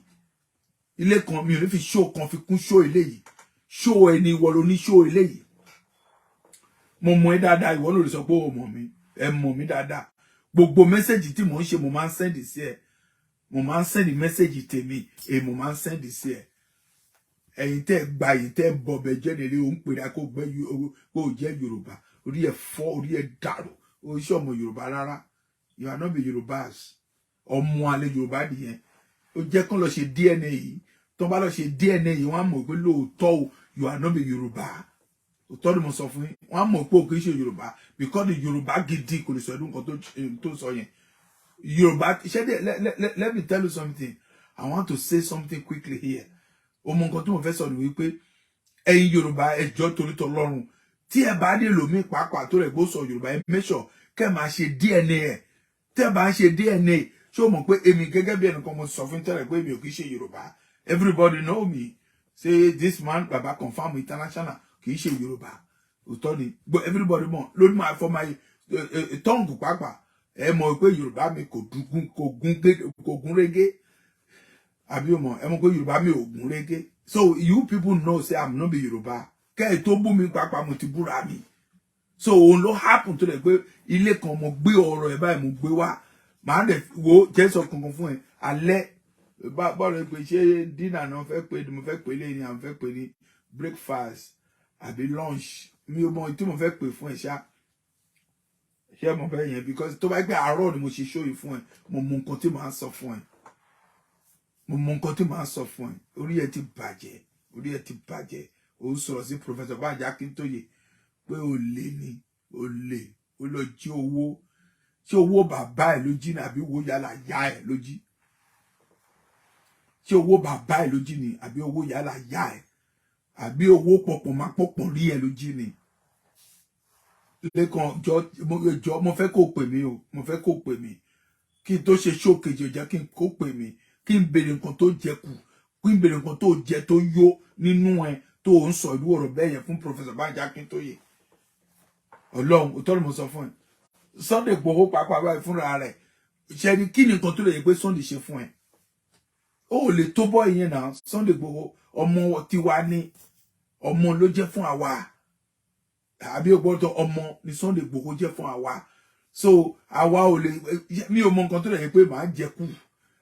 Ilé kan, mi ò ní fi show kan fi kún show ilé yìí. Show ẹni, ìwọ ló ní show ilé yìí. Mo mọ̀ ẹ́ dáadáa, ìwọ ló lè sọ pé o mọ̀ mí. Ẹ mọ̀ mí dáadáa. Gbogbo message tí mò ń ṣe, mo máa ń send sí ẹ. Mo máa ń send message tèmi èyí, mo máa ń send sí ẹ. Ẹ̀yin tẹ́ gba yìí, tẹ́ bọ̀bẹ̀ jẹ́ nílé, òun pèrè kó gbẹ́ kó jẹ́ Yorùbá. Orí ẹ̀ fọ́, orí ẹ̀ dàrú. O iṣẹ́ ọmọ Yorùbá rárá. You are not be Yorùbás. Ọmọ àlè Yorùbá nìyẹn. Ó jẹ́ kán lọ ṣe DNA yìí. Tó bá lọ ṣe DNA yìí, wọ́n á mọ̀ pé lóòótọ́ o, you are not be Yorùbá. Òótọ́ ni mo sọ fún yín. Wọ́n á mọ̀ pé o kì í ṣe Yorùbá, because the Yorùbá gidi kò lè sọ ẹdún nǹkan tó sọ yẹn. Yorùbá ṣé dé. Let me tell you something. I want to say something quickly here. O mọ nǹkan tí mo fẹ́ sọ ni wípé ẹ̀yin Yorùbá, ẹ jọ̀ọ́, torí tọlọ́run, tí ẹ bá dé lòmíì pàápàá tó rẹ̀ gbó sọ Yorùbá, ẹ make sure kẹ́ máa ṣe DNA ẹ̀. Tẹ́ bá ń ṣe DNA, ṣé o mọ̀ pé èmi gẹ́gẹ́ bí ẹnìkan, mo sọ fún tẹ́lẹ̀ pé èmi ò kì í ṣe Yorùbá? Everybody know me, say this man, Baba Confirm International, kì í ṣe Yorùbá. Òótọ́ ni, but everybody mọ̀ lórí máa fọ́ máa tongue pàápàá. Ẹ mọ̀ pé Yorùbá mi kò dùgún, kò gún régé, àbí o mọ̀? Ẹ mọ̀ pé Yorùbá mi ò gún régé. So you people know say I'm not be Yorùbá. Kẹ́ ẹ tó bú mi pàápàá, mo ti búra mi. So òun ló happen tó dẹ̀ pé ilé kan, mo gbé ọ̀rọ̀ ẹ̀ báyìí, mo gbé wá. Màá dẹ̀ wo jẹ́ sọ kankan fún ẹ alẹ́ bọ́ọ̀lù pé ṣé dinner náà fẹ́ pé mo fẹ́ pè lé ní, à ń fẹ́ pè ní breakfast àbí lunch. Mi ò mọ tí mo fẹ́ pè fún ẹ ṣá. Ṣé mo fẹ́ yẹn? Because tó bá gbé àárọ̀ ni mo ṣe show yìí fún ẹ, mo mọ nǹkan tí màá sọ fún ẹ, mo mọ nǹkan tí màá sọ fún ẹ. Orí ẹ ti bàjẹ́, orí ẹ ti bàjẹ́. Ó ń sọ̀rọ̀ sí Professor Banji Akintoye pé olè ni, olè. Ó lọ jí owó. Ṣé owó bàbá ẹ ló jí ni, àbí owó yálà yá ẹ ló jí? Ṣé owó bàbá ẹ ló jí ni, àbí owó yálà yá ẹ, àbí owó pọ̀pọ̀ máa pọ̀pọ̀ rí ẹ ló jí ni? Lẹ́kan, jọ, jọ, mo fẹ́ kó pè mí o. Mo fẹ́ kó pè mí kí n tó ṣe show kejì. Ò jẹ́ kí n kó pè mí, kí n béèrè nǹkan tó jẹ kù, kí n béèrè nǹkan tó jẹ tó yó nínú ẹ tó ń sọ ìlú ọ̀rọ̀ bẹ́ẹ̀ yẹn fún Professor Banji Akintoye. Ọlọ́run, òótọ́ ni mo sọ fún ẹ. Sunday Igboho pàápàá báyìí fúnra rẹ̀ ṣe ni. Kí ni nǹkan tó lè yẹ pé Sunday ṣe fún ẹ? Ó lè tó bọ́ ìyẹn náà. Sunday Igboho, ọmọ tiwa ní, ọmọ ló jẹ́ fún àwa, àbí o gbọ́dọ̀? Ọmọ ni Sunday Igboho jẹ́ fún àwa. So àwa ò lè, mi ò mọ nǹkan tó lè yẹ pé màá jẹ kù,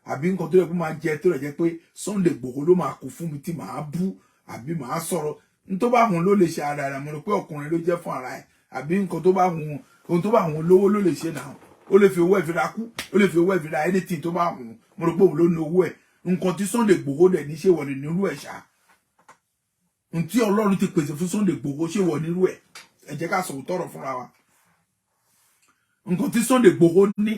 àbí nǹkan tó lè pé máa jẹ tó lè jẹ pé Sunday Igboho ló máa kú fún mi tí màá bú àbí màá sọ̀rọ̀. N tó bá hùn ló lè ṣe ara rẹ̀. Mo rò pé ọkùnrin ló jẹ́ fún ara ẹ̀, àbí nǹkan tó bá hùn, ohun tó bá hùn lówó ló lè ṣe náà. Ó lè fi owó ẹ̀ fi ra kú, ó lè fi owó ẹ̀ fi ra anything tó bá hùn. Mo rò pé òun ló ní owó ẹ̀. Nǹkan tí Sunday Igboho dẹ̀ ní, ṣé wọ̀ ní nírú ẹ̀ ṣá? N tí Ọlọ́run ti pèsè fún Sunday Igboho, ṣé wọ̀ nírú ẹ̀? Ẹ jẹ́ ká sọ̀rọ̀ tọrọ fúnra wa. Nǹkan tí Sunday Igboho ní,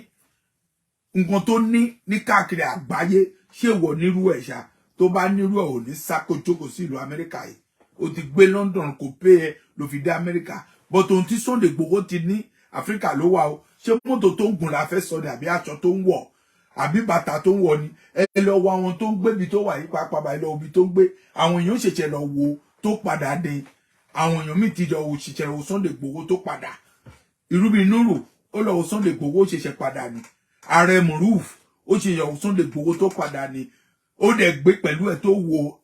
nǹkan tó ní ní káàkiri àgbáyé, ṣé wọ̀ nírú ẹ̀ ṣá? Tó bá nírú ẹ̀, ò ní sá kó jókòó sí ìlú Amẹ́ríkà yìí. O ti gbé London, kò pé ẹ ló fi dé Amẹ́ríkà. But ohun tí Sunday Igboho ti ní, Áfíríkà ló wà o. Ṣé mọ́tò tó ń gùn la fẹ́ sọ ni, àbí aṣọ tó ń wọ̀, àbí bàtà tó ń wọ̀ ni? Ẹ lọ wo àwọn tó ń gbé ibi tó wà yìí pàápàá báyìí, lọ ibi tó ń gbé. Àwọn èèyàn ṣẹ̀ṣẹ̀ lọ wo tó padà dé. Àwọn èèyàn míì ti jọ wò, ṣẹ̀ṣẹ̀ wo Sunday Igboho tó padà. Irú bíi Nuru, ó lọ wo Sunday Igboho, ó ṣẹ̀ṣẹ̀ padà ni. Ààrẹ Moruf, ó ṣe yọ Sunday Igboho tó padà ni. Ó dẹ̀ gbé pẹ̀lú ẹ̀ tó wo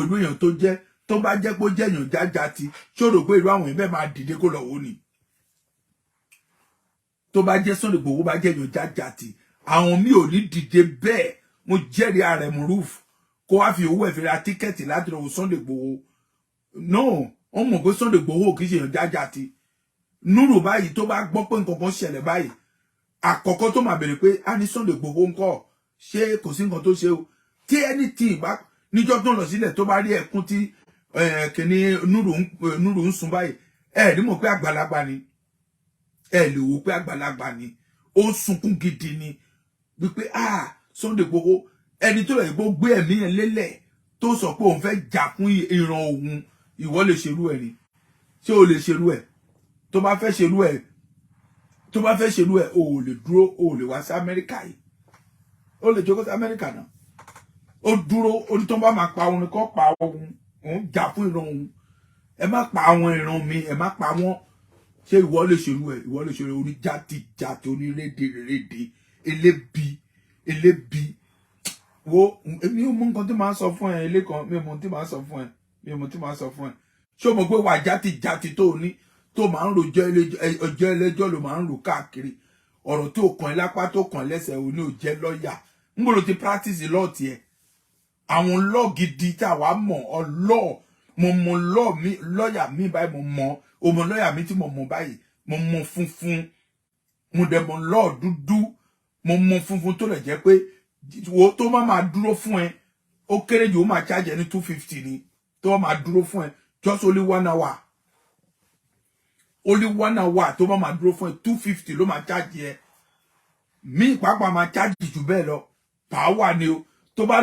ìlú èèyàn tó jẹ́. Tó bá jẹ́ pé ó jẹ́ èèyàn jájá ti ṣó rò pé irú àwọn èèyàn bẹ́ẹ̀ máa dìde kó lọ wò ni? Tó bá jẹ́ Sunday Igboho bá jẹ́ èèyàn jájá ti, àwọn míì ò ní dìde bẹ́ẹ̀. Mo jẹ́rìí ààrẹ Moruf kó wá fi owó ẹ̀ fi ra ticket láti lọ wo Sunday Igboho. No, wọ́n mọ̀ pé Sunday Igboho kì í ṣe èèyàn jájá ti. Núrù báyìí, tó bá gbọ́ pé nǹkan kan ṣẹlẹ̀ báyìí, àkọ́kọ́ tó máa bèrè pé a ní Sunday Igboho ńkọ́, ṣé kò sí nǹkan tó ṣe o? Tí anything bá níjọ́ tó ń lọ sílẹ̀, tó bá rí ẹkún tí Kìíní Núrù ń sun báyìí. Ẹ ní mọ̀ pé àgbàlagbà ni, ẹ lè wò pé àgbàlagbà ni, ó ń sunkún gidi ni wípé, ah, Sunday Igboho, ẹni tó lè gbó gbé ẹ̀mí yẹn lélẹ̀, tó sọ pé òun fẹ́ jà fún ìran òun. Ìwọ lè ṣerú ẹ̀ ni? Ṣé o lè ṣerú ẹ̀? Tó bá fẹ́ ṣerú ẹ̀, tó bá fẹ́ ṣerú ẹ̀, o ò lè dúró, o ò lè wá sí Amẹ́ríkà yìí. Ó lè jókòó sí Amẹ́ríkà náà. Ó dúró, ó ní tó bá máa pa òun ni kó pa òun, òun jà fún ìran òun, ẹ má pa àwọn ìran mi, ẹ má pa wọ́n. Ṣé ìwọ lè ṣerú ẹ̀? Ìwọ lè ṣerú oníjàtìjàtì, onírédèrèdè, elébi elébi? Wo, èmi ò mọ nǹkan tí màá sọ fún ẹ ilé kan. Mi ò mọ tí màá sọ fún ẹ, mi ò mọ tí màá sọ fún ẹ. Ṣé o mọ̀ pé wà játìjàtì tó o ní tó máa ń rojọ́ ọjọ́ ẹlẹ́jọ́ ló máa ń rò káàkiri, ọ̀rọ̀ tó kàn ẹ́ lápá, tó kàn ẹ́ lẹ́sẹ̀, ò ní ò jẹ́ lọ́ọ̀yà ń gbọ́dọ̀ ti practice law tiẹ̀. Àwọn law gidi tí àwa mọ̀ ọlọ́, mo mọ law mi, lọ́ọ̀yà mi báyìí, mo mọ o, mọ lọ́ọ̀yà mi tí mo mọ báyìí. Mo mọ funfun, mo dẹ̀ mọ law dúdú. Mo mọ funfun tó lè jẹ́ pé wo tó má máa dúró fún ẹ, ó kéré jù, ó máa charge ẹ ní 250 ni. Tó má máa dúró fún ẹ just only one hour, only one hour, tó má máa dúró fún ẹ, 250 ló máa charge ẹ. Mí pàápàá máa charge jù bẹ́ẹ̀ lọ pàáwà ni o. Tó bá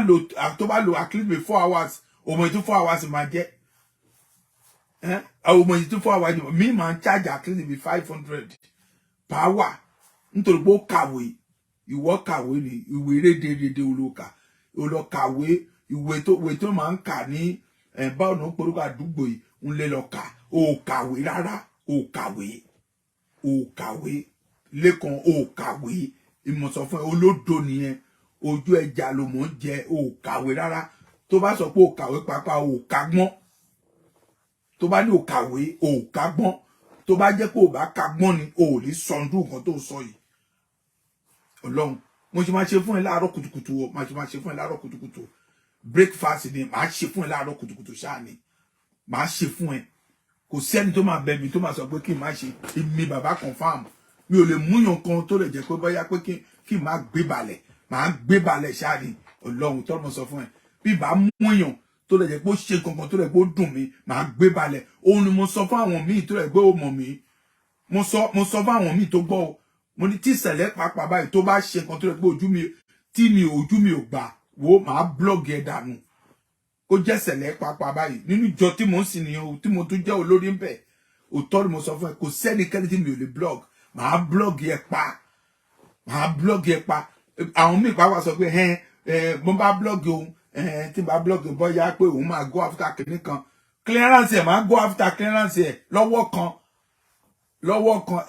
lo at least 4 hours, òmò ètò 4 hours máa jẹ́ òmò ètò 4 hours. Mí máa charge at least be 500 pàáwà, nítorí pé ó kàwé. Ìwọ kàwé ni? Ìwé rédèrèdè olóka olókàwé, ìwé tó máa ń kà ní báwo ni ó porúkọ àdúgbò yìí ń lé lọ kà. Ó kàwé rárá, ó kàwé, ó kàwé lẹ́kan, ó kàwé. Ìmọ̀sán fún ẹ, olódo nìyẹn. Ojú ẹja ló mọ̀ ń jẹ. Ó kàwé rárá. Tó bá sọ pé ó kàwé pàápàá, ó kagbọ́n. Tó bá ní ó kàwé, ó kagbọ́n. Tó bá jẹ́ pé ó bá kagbọ́n ni, ó lè sọ ọdún nǹkan tó sọ yìí. Ọlọ́run, mo ṣe máa ṣe fún ẹ láàárọ̀ kùtùkùtù o, máa ṣe máa ṣe fún ẹ láàárọ̀ kùtùkùtù. Breakfast ni màá ṣe fún ẹ láàárọ̀ kùtùkùtù ṣáà ni màá ṣe fún ẹ. Kò sẹ́ni tó máa bẹ̀ mí, tó máa sọ pé kí n má ṣe. Èmi bàbá confam, mi ò lè múyàn kan tó lè jẹ́ pé bóyá pé kí n má gbé balẹ̀. Màá gbé balẹ̀ ṣáà ni. Ọlọ́run tó mọ̀ sọ fún ẹ, bí bá múyàn tó lè jẹ́ pé ó ṣe kankan tó lè pé ó dùn mí, màá gbé balẹ̀. Òun ni mo sọ fún àwọn míì tó lè pé ó mọ̀ mí. Mo sọ fún àwọn míì tó gbọ́ o. Mo ní tí ìṣẹ̀lẹ̀ pàápàá báyìí, tó bá ṣe nǹkan tó lè pé ojú mi tí mi ojú mi ò gbà wo, màá blog ẹ̀ dànù. Ó jẹ́ ìṣẹ̀lẹ̀ pàápàá báyìí nínú ìjọ tí mò ń sìn nìyẹn o, tí mo tún jẹ́ olórí ń bẹ̀. Òótọ́ ni mo sọ fún ẹ. Kò sẹ́nikẹ́ni tí mi ò lè blog. Màá blog ẹ pa, màá blog ẹ pa. Àwọn míì pàápàá sọ pé ẹ ẹ mo bá blog òun ẹ, tí n bá blog, bóyá pé òun máa go after kìnní kan, clearance ẹ. Máa go after clearance ẹ lọ́wọ́ kan, lọ́wọ́ kan.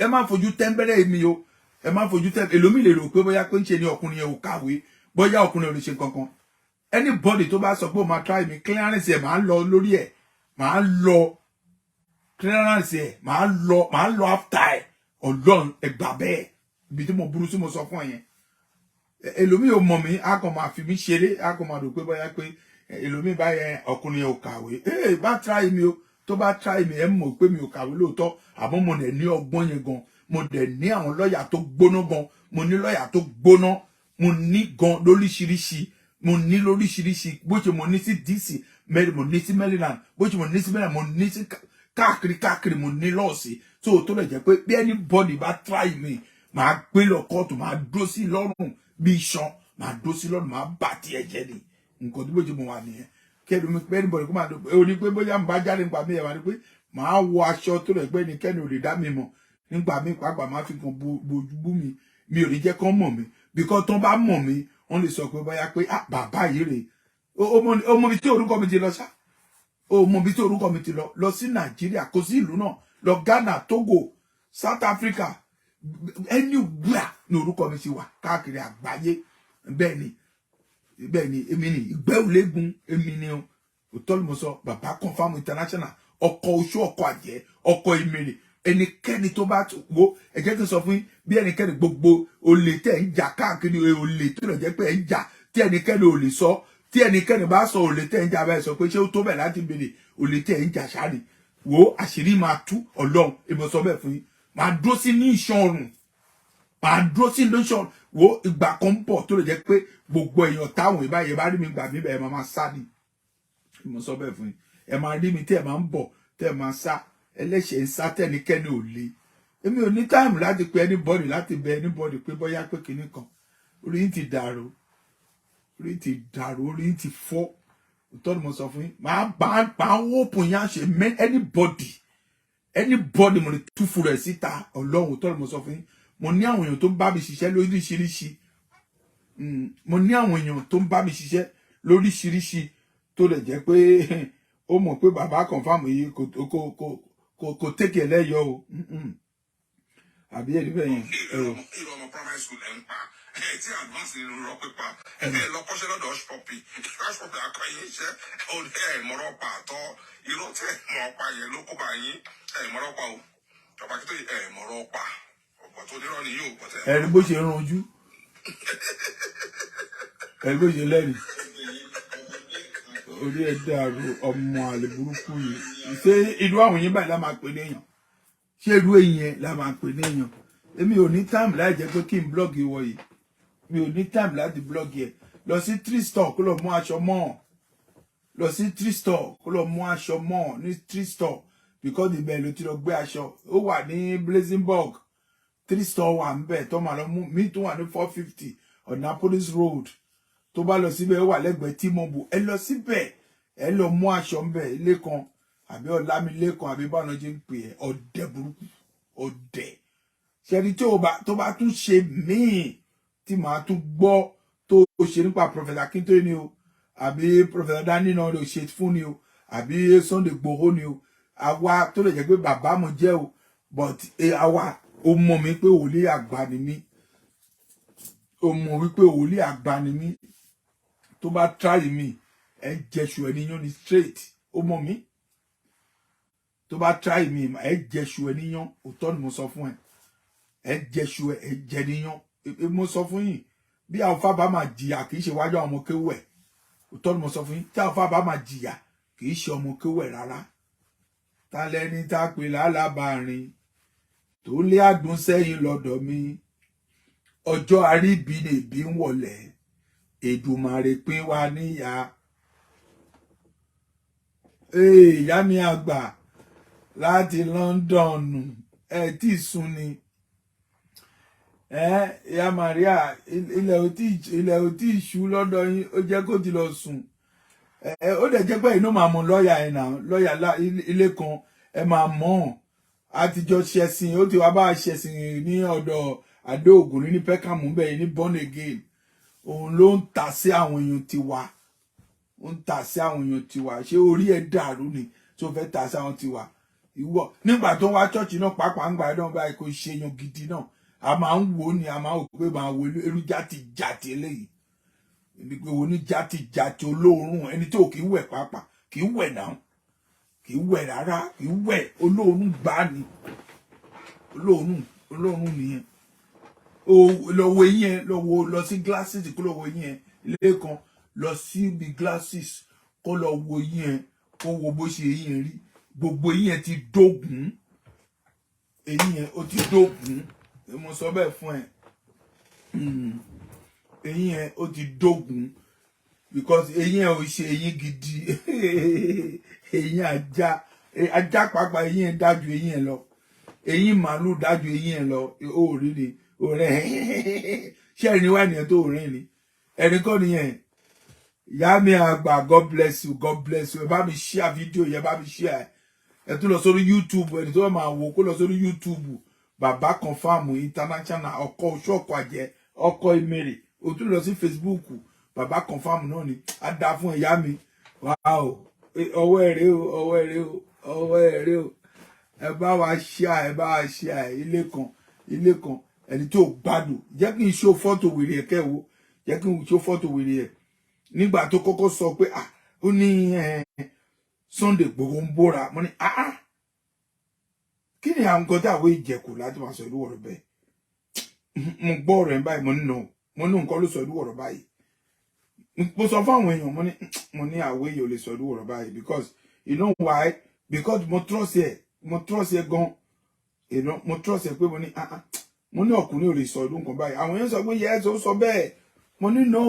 Ẹ má fojú tẹ́ńbẹ́lẹ́ mi o, ẹ má fojú tẹ́ńbẹ́lẹ́. Èlòmí lè rò pé bóyá pé ń ṣe ni ọkùnrin yẹn ò kàwé, bóyá ọkùnrin ò lè ṣe kankan. Anybody tó bá sọ pé ó máa try mi, clearance ẹ máa lọ lórí ẹ, máa lọ clearance ẹ, máa lọ after ẹ. Ọlọ́run, ẹ gbà bẹ́ẹ̀. Ibi tí mo burú sí, mo sọ fún ẹ yẹn. Èlòmí ò mọ̀ mí, á kàn máa fi mí ṣeré, á kàn máa rò pé bóyá pé èlòmí báyẹn ọkùnrin yẹn ò kàwé. Ee, bá try mi o. Tó bá try mi, ẹ mọ̀ pé mi ò kàwé lóòótọ́, àmọ́ mo dẹ̀ ní ọgbọ́n yẹn gan. Mo dẹ̀ ní àwọn lọ́ọ̀yà tó gbóná gan. Mo ní lọ́ọ̀yà tó gbóná, mo ní gan lóríṣiríṣi, mo ní lóríṣiríṣi. Bó ṣe mo ní sí DC, mo ní sí Maryland, bó ṣe mo ní sí Maryland, mo ní sí káàkiri káàkiri, mo ní lọ́ọ̀sì tó tó lè jẹ́ pé bí anybody bá try mi, màá gbé lọ kóòtù, màá dúró sí lọ́rùn bí iṣan, màá dúró sí lọ́rùn, màá bà tiẹ̀ jẹ́ ni. Nǹkan tó bó ṣe mo wà nìyẹn. Kẹ́ni mi pé anybody kó máa dùn ó ní pé bóyá mo bá jáde nípa mi, ẹ̀ wá ní pé màá wọ aṣọ tó lè pé ẹnikẹ́ni ò lè dá mi mọ̀. Nígbà mi pàápàá, máa fi kan bojú bú mi, mi ò ní jẹ́ kán mọ̀ mí, because tán bá mọ̀ mí, wọ́n lè sọ pé bóyá pé, ah, bàbá yìí rèé. Ó mọ ibi tí orúkọ mi ti lọ ṣá. Ó mọ ibi tí orúkọ mi ti lọ. Lọ sí Nàìjíríà, kò sí ìlú náà, lọ Ghana, Togo, South Africa, anywhere ní orúkọ mi ti wà káàkiri àgbáyé. Bẹ́ẹ̀ ni, bẹ́ẹ̀ ni. Èmi ni ìgbẹ́wùlégún, èmi ni o. Òótọ́ ni mo sọ. Bàbá Confam International, ọkọ̀ oṣù, ọkọ̀ àjẹ́, ọkọ̀ ìmèrè. Ẹnikẹ́ni tó bá wo, ẹ jẹ́ kí n sọ fún yín, bí ẹnikẹ́ni, gbogbo olè tẹ̀ ń jà káàkiri, olè tó lè jẹ́ pé ẹ̀ ń jà tí ẹnikẹ́ni ò lè sọ, tí ẹnikẹ́ni bá sọ olè tẹ̀ ń jà báyìí, sọ pé ṣé ó tó bẹ̀ láti béèrè olè tẹ̀ ń jà ṣáà wo, àṣírí máa tú. Ọlọ́run, èmi sọ bẹ́ẹ̀ fún yín. Máa dúró sí ní ìṣan ọrùn, máa dúró sí ní ìṣan. Wo, ìgbà kan ń bọ̀ tó lè jẹ́ pé gbogbo èèyàn táwọn ìbáyé bá rí mi gbà mí bẹ́ẹ̀, máa sá ni. Mo sọ bẹ́ẹ̀ fún yín. Ẹ máa rí mi tí ẹ máa ń bọ̀, tẹ́ ẹ máa sá. Ẹlẹ́ṣẹ̀ ń sá tẹ́nikẹ́ni ò le. Èmi ò ní time láti pe anybody, láti bẹ anybody pé bóyá pé kinní kan. Orí yín ti dàrú, orí yín ti dàrú, orí yín ti fọ́. Òótọ́ ni mo sọ fún yín. Màá bá bá open yín àṣẹ anybody, anybody, mo lè túfù rẹ̀ síta. Ọlọ́run, òótọ́ ni mo sọ fún yín. Mo ní àwọn èèyàn tó ń bá mi ṣiṣẹ́ lóríṣiríṣi. Mo ní àwọn èèyàn tó ń bá mi ṣiṣẹ́ lóríṣiríṣi, tó lè jẹ́ pé ó mọ̀ pé bàbá confam yìí kò tẹ́kẹ̀ lẹ́yọ̀ o. Àbí ẹ̀rí bẹ́ẹ̀ yẹn ẹ o. Irú ọmọ primary school ẹ̀ ń pa ẹ̀ tí advance nínú irọ́ pípa. Ẹ̀ lọ kọ́ṣẹ́ lọ́dọ̀ Hushpuppi. Hushpuppi akọ́yìn iṣẹ́ ẹ̀ mọ̀rọ̀ pa àtọ́. Irọ́ tẹ̀ mọ̀ pa yẹn ló kó bá yín. Ẹ̀ mọ̀rọ̀ pa o, bàbá kí tó ẹ̀ mọ̀rọ̀ pa ọ̀pọ̀ tó nírọ̀ ni yóò pọ̀ tẹ̀. Ẹ̀rí bó ṣe ń ranjú, ẹ̀rí bó ṣe lẹ́rìí, orí ẹ̀ dàrú. Ọmọ àlè burúkú yìí, ṣé irú àwọn yẹn báyìí la máa pè léèyàn? Ṣé irú èyàn la máa pè léèyàn? Èmi ò ní time láì jẹ́ pé kí n blog wọ yìí. Mi ò ní time láti blog ẹ̀. Lọ sí thrift store kó lọ mú aṣọ mọ́. Lọ sí thrift store kó lọ mú aṣọ mọ́ ní thrift store, because ibẹ̀ ló ti lọ gbé aṣọ. Ó wà ní Blazingburg, thrift store wà ń bẹ̀ tó máa lọ mú mi, tó wà ní 450 Annapolis Road. Tó bá lọ síbẹ̀, ó wà lẹ́gbẹ̀ẹ́ T-Mobile. Ẹ lọ síbẹ̀, ẹ lọ mú aṣọ ń bẹ̀. Ilé kan àbí Ọlámilékan àbí báwọn ṣe ń pè ẹ́, ọ̀dẹ̀ burúkú, ọ̀dẹ̀ ṣẹ́ni. Tí ó bá tó bá tún ṣe míì tí màá tún gbọ́ tó ṣe nípa Prophet Akintoye ni o, àbí Prophet Dani náà ló ṣe fún ni o, àbí Sunday Igboho ni o, àwa tó lè jẹ́ pé bàbá mo jẹ́ o, but àwa ó mọ̀ mí pé wòlíì àgbà ni mí. Ó mọ̀ wípé wòlíì àgbà ni mí. Tó bá try mi, ẹ jẹṣu ẹni yán ni straight. Ó mọ̀ mí. Tó bá try mi, ẹ jẹṣu ẹni yán. Òótọ́ ni mo sọ fún ẹ. Ẹ jẹṣu ẹ jẹ níyàn. Mo sọ fún yín, bí àwòfà bá máa jìyà, kì í ṣe wájú àwọn ọmọ kéwù ẹ. Òótọ́ ni mo sọ fún yín. Tí àwòfà bá máa jìyà, kì í ṣe ọmọ kéwù ẹ rárá. Ta lẹni tá a pè lálábàárín tó lé àdùn sẹ́yìn lọ́dọ̀ mi? Ọjọ́ àríbi ni ìbí ń wọlẹ̀. Èdùmàrè pín wa níyà. Ìyá mi àgbà láti London, ẹ tí ì sùn ni? Ẹ ìyá Maria, ilẹ̀ ò tí ì ṣú lọ́dọ̀ yín. Ó jẹ́ kó ti lọ sùn. Ẹ ó dẹ̀ jẹ́ pé inú máa mú lọ́ọ̀yà ẹ̀ náà, lọ́ọ̀yà ilé kan, ẹ máa mọ̀ ọ́n. Àtijọ́ ṣẹ̀sìn, ó ti wá bá a ṣẹ̀sìn ní ọ̀dọ̀ Adéògùn ní Peckham bẹ́ẹ̀ ní born again. Òun ló ń tà sí àwọn èèyàn tiwa, ó ń tà sí àwọn èèyàn tiwa. Ṣé orí ẹ̀ dàrú ni tó fẹ́ tà sí àwọn tiwa? Ìwọ nígbà tó ń wá church náà pàápàá, ń gbà náà báyìí, kò ṣe èèyàn gidi náà. A máa ń wò ó ni, a máa ń wò pé máa wo irú játijàti eléyìí ní pé oní játijàti olóòórùn, ẹni tí ò kì í wẹ̀ pàápàá, kì í wẹ̀ náà, kì í wẹ̀ rárá, kì í wẹ̀. Olóòórùn gbá ni, olóòórùn, olóòórùn nìyẹn. O lọ wo eyín ẹ, lọ wo, lọ sí glasses kó lọ wo eyín ẹ. Ilé kan, lọ sí ibi glasses kó lọ wo eyín ẹ, kó wo bó ṣe eyín ẹ rí. Gbogbo eyín ẹ ti dógùn, eyín ẹ ó ti dógùn. Mo sọ bẹ́ẹ̀ fún ẹ. Eyín ẹ ó ti dógùn because eyín ẹ ò ṣe eyín gidi. Eyín ajá, ajá pàápàá, eyín ẹ dájú eyín ẹ lọ. Eyín màálù dájú eyín ẹ lọ. Ó rí ni ó rẹ. Ṣé ẹni wá nìyẹn tó rìn ni? Ẹni kọ́ nìyẹn. Ìyá mi àgbà, God bless you, God bless you. Ẹ bá mi share fídíò yẹn, bá mi share. Ẹ tún lọ sórí YouTube. Ẹni tó bá máa wò, kó lọ sórí YouTube, Bàbá Confam International, ọkọ oṣù, ọkọ àjẹ, ọkọ ìmèrè. O tún lọ sí Facebook, Bàbá Confam náà ni. Á dá fún ìyá mi. Wow, ọwọ́ ẹ̀rẹ́ o, ọwọ́ ẹ̀rẹ́ o, ọwọ́ ẹ̀rẹ́ o. Ẹ bá wa share, ẹ bá wa share. Ilé kan, ilé kan, ẹni tó gbádùn. Jẹ́ kí n ṣó fọ́tò wèrè ẹ̀ kẹ́ wo. Jẹ́ kí n ṣó fọ́tò wèrè ẹ̀ nígbà tó kọ́kọ́ sọ pé, ah, ó ní Sunday Igboho ń bóra. Mo ní, ah ah, kí ni àwọn nǹkan tí àwọn ìjẹkù láti máa sọ irú ọ̀rọ̀ bẹ́ẹ̀? Mo gbọ́ ọ̀rọ̀ ẹ̀ báyìí, mo ní no, mo ní nǹkan ló sọ irú ọ̀rọ̀ báyìí. Mo sọ fún àwọn èèyàn, mo ní àwọn èèyàn ò lè sọ irú ọ̀rọ̀ báyìí, because you know why? Because mo trust ẹ, mo trust ẹ gan. Mo trust ẹ pé mo ní, ah ah, mo ní ọkùnrin ò lè sọ irú nǹkan báyìí. Àwọn èèyàn sọ pé yes, ó sọ bẹ́ẹ̀. Mo ní no,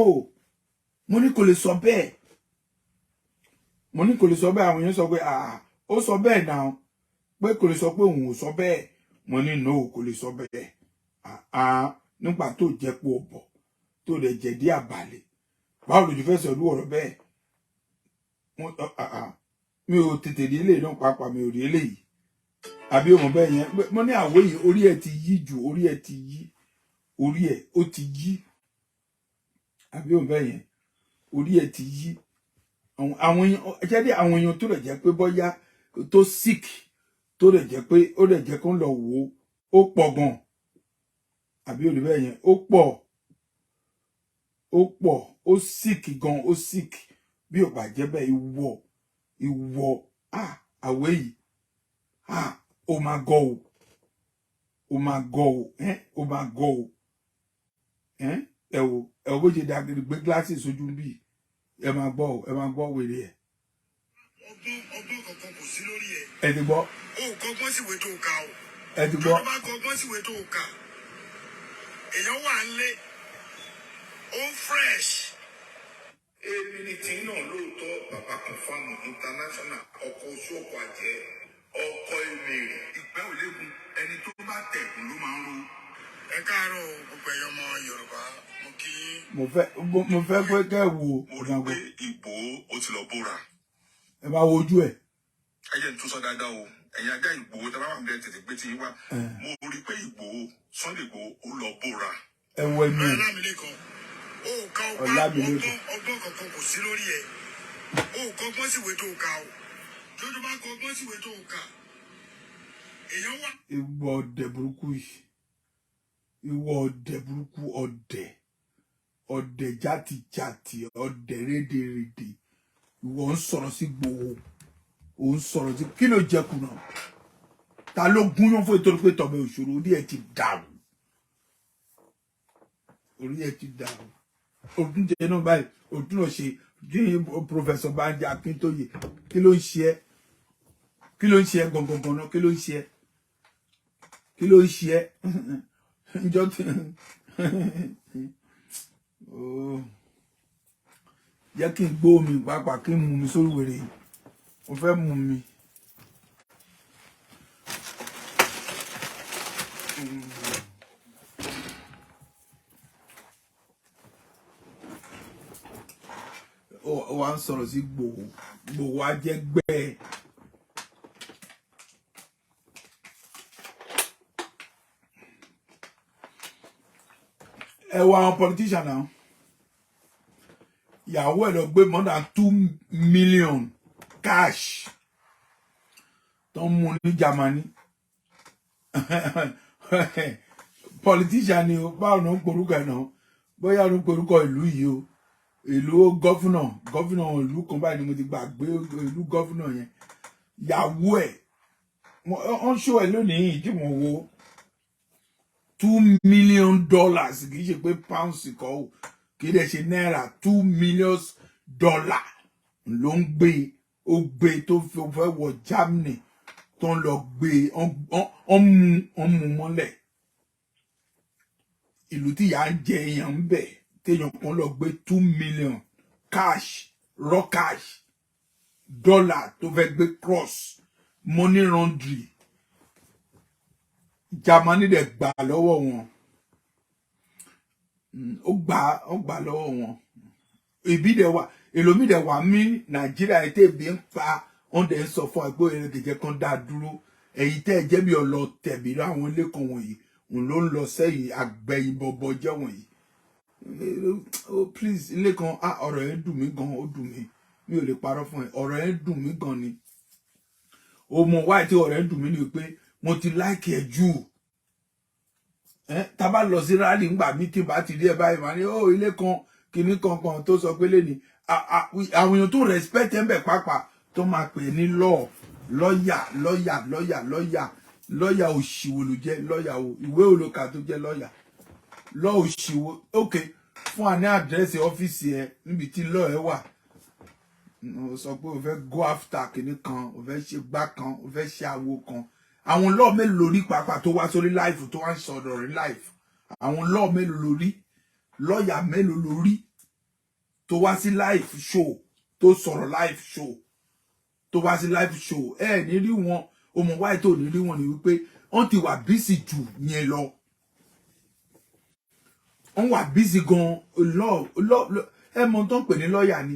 mo ní kò lè sọ bẹ́ẹ̀. Mo ní kò lè sọ bẹ́ẹ̀. Àwọn èèyàn sọ pé, "Ah, ó sọ bẹ́ẹ̀ náà," pé kò lè sọ pé òun ò sọ bẹ́ẹ̀. Mo ní no, kò lè sọ bẹ́ẹ̀. Ah, nígbà tó jẹ́ pé ó bọ̀ tó lè jẹ̀dí àbàlẹ̀, báwo lójú fẹ́ sọ irú ọ̀rọ̀ bẹ́ẹ̀? Ah, ah, mi ò tètè rí eléyìí náà pàápàá, mi ò rí eléyìí àbí òmò bẹ́ẹ̀ yẹn. Mo ní àwọ̀ yìí, orí ẹ̀ ti yí jù, orí ẹ̀ ti yí, orí ẹ̀ ó ti yí, àbí òmò bẹ́ẹ̀ yẹn, orí ẹ̀ ti yí. Àwọn èèyàn jẹ́ dé, àwọn èèyàn tó lè jẹ́ pé bọ́yá tó sick, tó lè jẹ́ pé ó lè jẹ́ kó ń lọ wò ó, ó pọ̀ gan, àbí òní bẹ́ẹ̀ yẹn, ó pọ̀, ó pọ̀, ó sick gan, ó sick. Bí ò bá jẹ́ bẹ́ẹ̀, ìwọ, ìwọ, ah, àwẹ̀ yìí, ah, ó máa gọ́ o, ó máa gọ́ o, ẹ́, ó máa gọ́ o, ẹ́. Ẹ wò, ẹ wò bó ṣe dàgbé, gbé gíláàsì sójú bí. Ẹ máa gbọ́ o, ẹ máa gbọ́ wèrè ẹ̀. Ọgbọ́n, ọgbọ́n kankan kò sí lórí ẹ̀. Ẹ ti gbọ́. O ò kọ́gbọ́n síwèé tó kà o. Ẹ ti Tó gbọ́. bá kọ́gbọ́n síwèé tó kà, èèyàn wà ń lé, ó ń fresh. Èmi ni tí náà lóòótọ́, bàbá Confam International, ọkọ oṣù, ọkọ àjẹ́, ọkọ èmèrè. Ìgbẹ́ ò léegun, ẹni tó bá tẹ̀gùn ló máa ń ro. Ẹ káàárọ̀ o, gbogbo ẹ̀yọ́ ọmọ Yorùbá, mo kí yín. Mo fẹ́ pé kẹ́ ẹ wo. Mo rí i pé Ìgbòho ó ti lọ bóra. Ẹ máa wo ojú ẹ. Ẹ jẹ́ n tún sọ dáadáa o. Ẹ̀yin ajá Ìgbòho tí a bá wà nílẹ̀, tètè gbé tí yín wá. Mo rí i pé Ìgbòho, Sunday Ìgbòho, ó lọ bóra. Ẹ wo ẹnu ẹ. Ọlámilékan, o ò ka ọgbọ́n. Ọlámilékan. Ọgbọ́n, ọgbọ́n kankan kò sí lórí ẹ̀. O ò kọ́gbọ́n síwèé tó kà o. Tó bá kọ́gbọ́n síwèé tó kà, èèyàn wà. Ìwọ ọ̀dẹ̀ burúkú yìí, ìwọ ọ̀dẹ̀ burúkú, ọ̀dẹ̀, ọ̀dẹ̀ játijàti, ọ̀dẹ̀ rédèrèdè, ìwọ ń sọ̀rọ̀ sí Ìgbòho, ò ń sọ̀rọ̀ sí, kí ló jẹ kùnà? Ta ló gúnyán fún ìtorí pé tọ̀bẹ̀ òṣòro? Orí ẹ̀ ti dàrú, orí ẹ̀ ti dàrú. Òtún jẹ náà báyìí, òtún náà ṣe kí Professor Banji Akíntóyè, kí ló ń ṣe ẹ́? Kí ló ń ṣe ẹ́ gangan gan? Kí ló ń ṣe ẹ́? Kí ló ń ṣe ẹ́? Njọ́ tí Oh. Jẹ́ kí n gbó omi pàápàá, kí n mú mi sórí wèrè yìí, mo fẹ́ mú mi. Ó wá ń sọ̀rọ̀ sí Ìgbòho. Ìgbòho á jẹ́ gbẹ́ ẹ. Ẹ wo àwọn politician náà, ìyàwó ẹ̀ lọ gbé more than 2 million cash tó ń mú ní Germany. Politician ni o. Báwo ló ń porúkọ ẹ̀ náà? Bóyá ló ń porúkọ ìlú yìí o, ìlú governor, governor ìlú kan báyìí ni, mo ti gbàgbé ìlú governor yẹn. Ìyàwó ẹ̀ wọ́n ṣó ẹ̀ lónìí tí mo wo $2 million. Kì í ṣe pé pounds kọ́ o, kì í dẹ̀ ṣe náírà, $2 million ló ń gbé. Ó gbé tó fi fẹ́ wọ Germany, tó ń lọ gbé, ọ̀n mú mọ́lẹ̀. Ìlú tí ìyà ń jẹ èèyàn ń bẹ̀, téèyàn kan lọ gbé 2 million cash, raw cash dollar, tó fẹ́ gbé cross, money laundry. Germany dẹ̀ gbà lọ́wọ́ wọn. Ó gbà lọ́wọ́ wọn. Ìbí dẹ̀ wà, èlòmí dẹ̀ wà mí Nàìjíríà ẹ̀ tẹ̀bí ń pa wọ́n, dẹ̀ ń sọ fún ẹgbẹ́ èrèkèjẹ́ kan dá dúró. Ẹ̀yin tẹ́ ẹ jẹ́ bí ọlọ́tẹ̀bí láwọn ilé kan wọ̀nyí, òun ló ń lọ sẹ́yìn àgbẹ̀yìn bọ̀bọ̀ jẹ́ wọ̀nyí. Oh please, ilé kan, ah, ọ̀rọ̀ yẹn dùn mí gan, ó dùn mí, mi ò lè parọ́ fún ẹ, ọ̀rọ̀ yẹn dùn mí gan ni. O mọ wáyé tí ọ̀rọ̀ yẹn dùn mí ni pé mo ti like ẹ jù ẹ. Tá bá lọ sí rally ńgbà mí, tí bá ti rí ẹ báyìí, màá ní ó ilé kan kìíní kankan tó sọ pé lẹ́ni àwọn èèyàn tó respect ẹ ń bẹ̀ pàápàá, tó máa pè ní lọ́ọ̀yà, lọ́ọ̀yà, lọ́ọ̀yà, lọ́ọ̀yà, lọ́ọ̀yà òṣìwò ló jẹ́ lọ́ọ̀yà o. Ìwé olóka tó jẹ́ lọ́ọ̀yà lọ́ọ̀ òṣìwò. Ok, fún wa ní àdírẹ́sì ọ́fíìsì ẹ níbi tí lọ́ọ̀ ẹ wà. O sọ pé o fẹ́ go after kìíní kan, o fẹ́ ṣe gbá kan, o fẹ́ ṣe àwo kan. Àwọn lọ́ọ̀ mélòó lórí pàápàá tó wá sórí live, tó wá ń sọ̀rọ̀ rí live? Àwọn lọ́ọ̀ mélòó lórí, lọ́ọ̀yà mélòó lórí tó wá sí live show, tó sọ̀rọ̀ live show? Tó wá sí live show, ẹ ní rí wọn. O mọ̀ wáyé tó ní rí wọn ni wípé wọ́n ti wà busy jù yẹn lọ. Wọ́n wà busy gan lọ lọ. Ẹ mọ̀ tó ń pè ní lọ́ọ̀yà ni.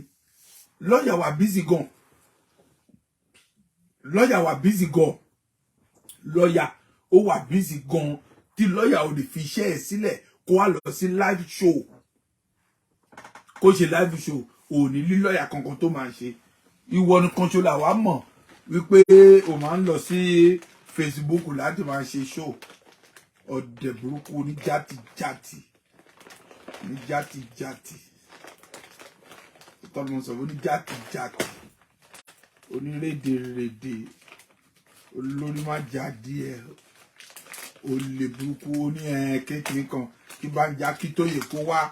Lọ́ọ̀yà wà busy gan. Lọ́ọ̀yà wà busy gan. Lọ́ọ̀yà ó wà busy gan tí lọ́ọ̀yà ò lè fi iṣẹ́ ẹ̀ sílẹ̀ kó wá lọ sí live show, kó ṣe live show. Ò ní rí lọ́ọ̀yà kankan tó máa ṣe. Ìwọ nìkan ṣo là wá mọ̀ wípé o máa ń lọ sí Facebook láti máa ṣe show. Ọ̀dẹ̀ burúkú, ní játijàti, ní játijàti. Tọ́lú sọ ní játijàti, onírédèrèdè, olórí má jáde ẹ, olè burúkú. Ó ní ẹ kékeré kan kí bá ń já kí tó yẹ kó wá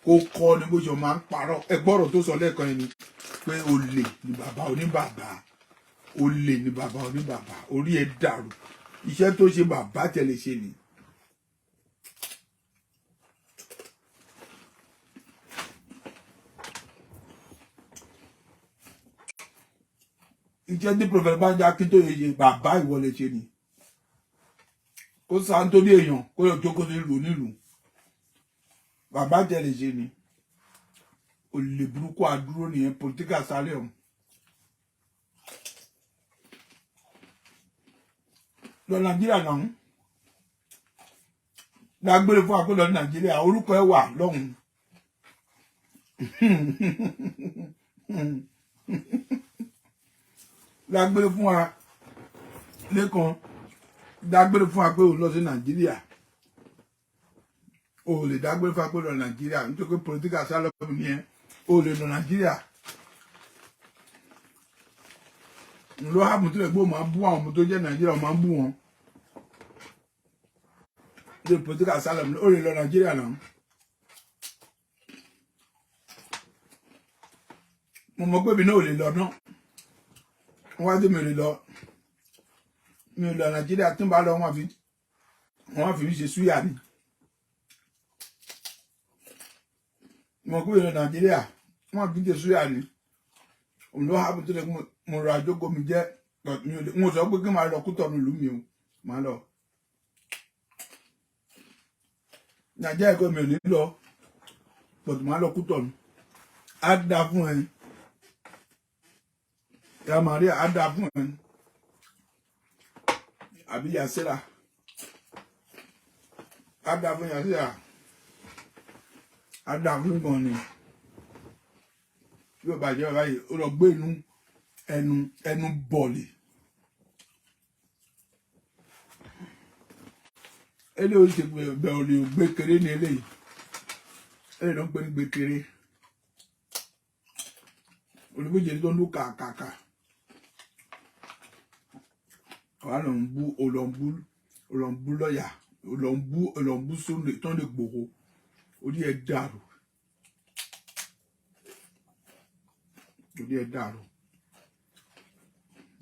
kó kọ́ ni bó ṣe máa ń parọ́. Ẹ gbọ́rọ̀ tó sọ lẹ́ẹ̀kan yẹn ni pé olè ni bàbá oníbàbà, olè ni bàbá oníbàbà. Orí ẹ dàrú. Iṣẹ́ tó ṣe bàbá tẹ̀lé ṣe ni. Iṣẹ́ tí Prophet Banji Akíntóye ṣe, bàbá ìwọ lè ṣe ni. Kó sá nítorí èèyàn kó lè jókòó sí ìlú nílùú, bàbá tẹ̀lé ṣe ni. Olè burúkú àdúró nìyẹn, political sáré ọ̀hún lọ Nàìjíríà náà dágbére fún akólọ Nàìjíríà. Orúkọ ẹ wà lọ́hùn. Dágbére fún wa lẹ́kan, dágbére fún wa pé òun lọ sí Nàìjíríà. O ò lè dágbére fún wa pé lọ Nàìjíríà nítorí pé political asylum nìyẹn. O ò lè lọ Nàìjíríà. Ló hàbùn tó lè gbó máa bú àwọn ọmọ tó jẹ́ Nàìjíríà, máa bú wọn ní political asylum. Ó lè lọ Nàìjíríà náà. Mo mọ̀ pé mi náà ò lè lọ náà. Wọ́n wá dé, mi ò lè lọ, mi ò lọ Nàìjíríà. Tí n bá lọ, wọ́n á fi mí ṣe súyà ni. Mo mọ̀ pé mi ò lọ Nàìjíríà, wọ́n á fi mí ṣe súyà ni. Òun ló hàbùn tó lè mo rọ àjókòó mi jẹ́. Mi ò lè mo sọ pé kí n máa lọ Kútọ̀nù ìlú mi o. Máa lọ Nàìjíríà kọ́, mi ò ní lọ, but máa lọ Kútọ̀nù. Á dáa fún ẹ, ìyá Maria. Á dáa fún ẹ, àbí yasira. Á dáa fún yasira, á dáa fún gan ni. Yóò bàjẹ́ báyìí. Ó lọ gbé inú ẹnu ẹnu bọ̀ọ̀lì. Eléyìí ó ṣe bọ̀ọ̀lì gbékeré ní eléyìí. Eléyìí ló ń pè ní gbékeré. Olùbíje tó ń lù kàkàkà wà lọ ń bú olọ̀ǹbú, olọ̀ǹbú lọ́yà, olọ̀ǹbú, olọ̀ǹbú Sunday Igboho. Orí ẹ̀ dàrú, orí ẹ̀ dàrú,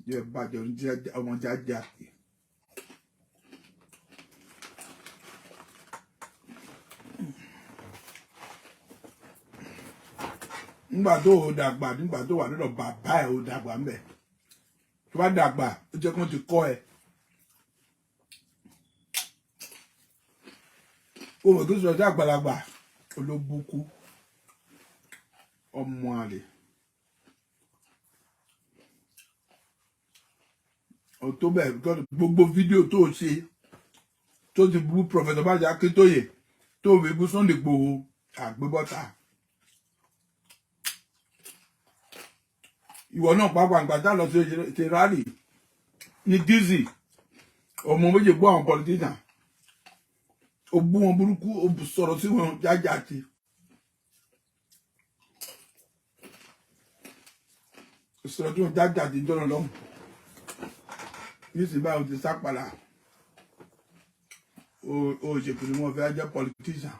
orí ẹ̀ bàjẹ́. Ọmọ jáde àti. Nígbà tó o dàgbà, nígbà tó wà lọ́dọ̀ bàbá ẹ̀, o dàgbà ń bẹ̀. Tó bá dàgbà, ó jẹ́ kó ti kọ́ ẹ. O mọ̀ tó sọ sí àgbàlagbà olóbùkú, ọmọ àlè. O tó bẹ́ẹ̀ because gbogbo fídíò tó o ṣe tó ti bú Professor Banji Akíntóyè, tó fi bú Sunday Igboho, àgbébọ́ta. Ìwọ náà pàápàá, ìgbà tá lọ sí ṣe rally ní Dizzy, ọmọ méjì gbọ́ àwọn politician, ó bú wọn burúkú, ó sọ̀rọ̀ sí wọn jájáde. Sọ̀rọ̀ tí wọn jájáde jọ́nà lọ́hùn. Nísìnyí báyìí, o ti sá padà. O ṣèpinnu wọn fẹ́ jẹ́ politician,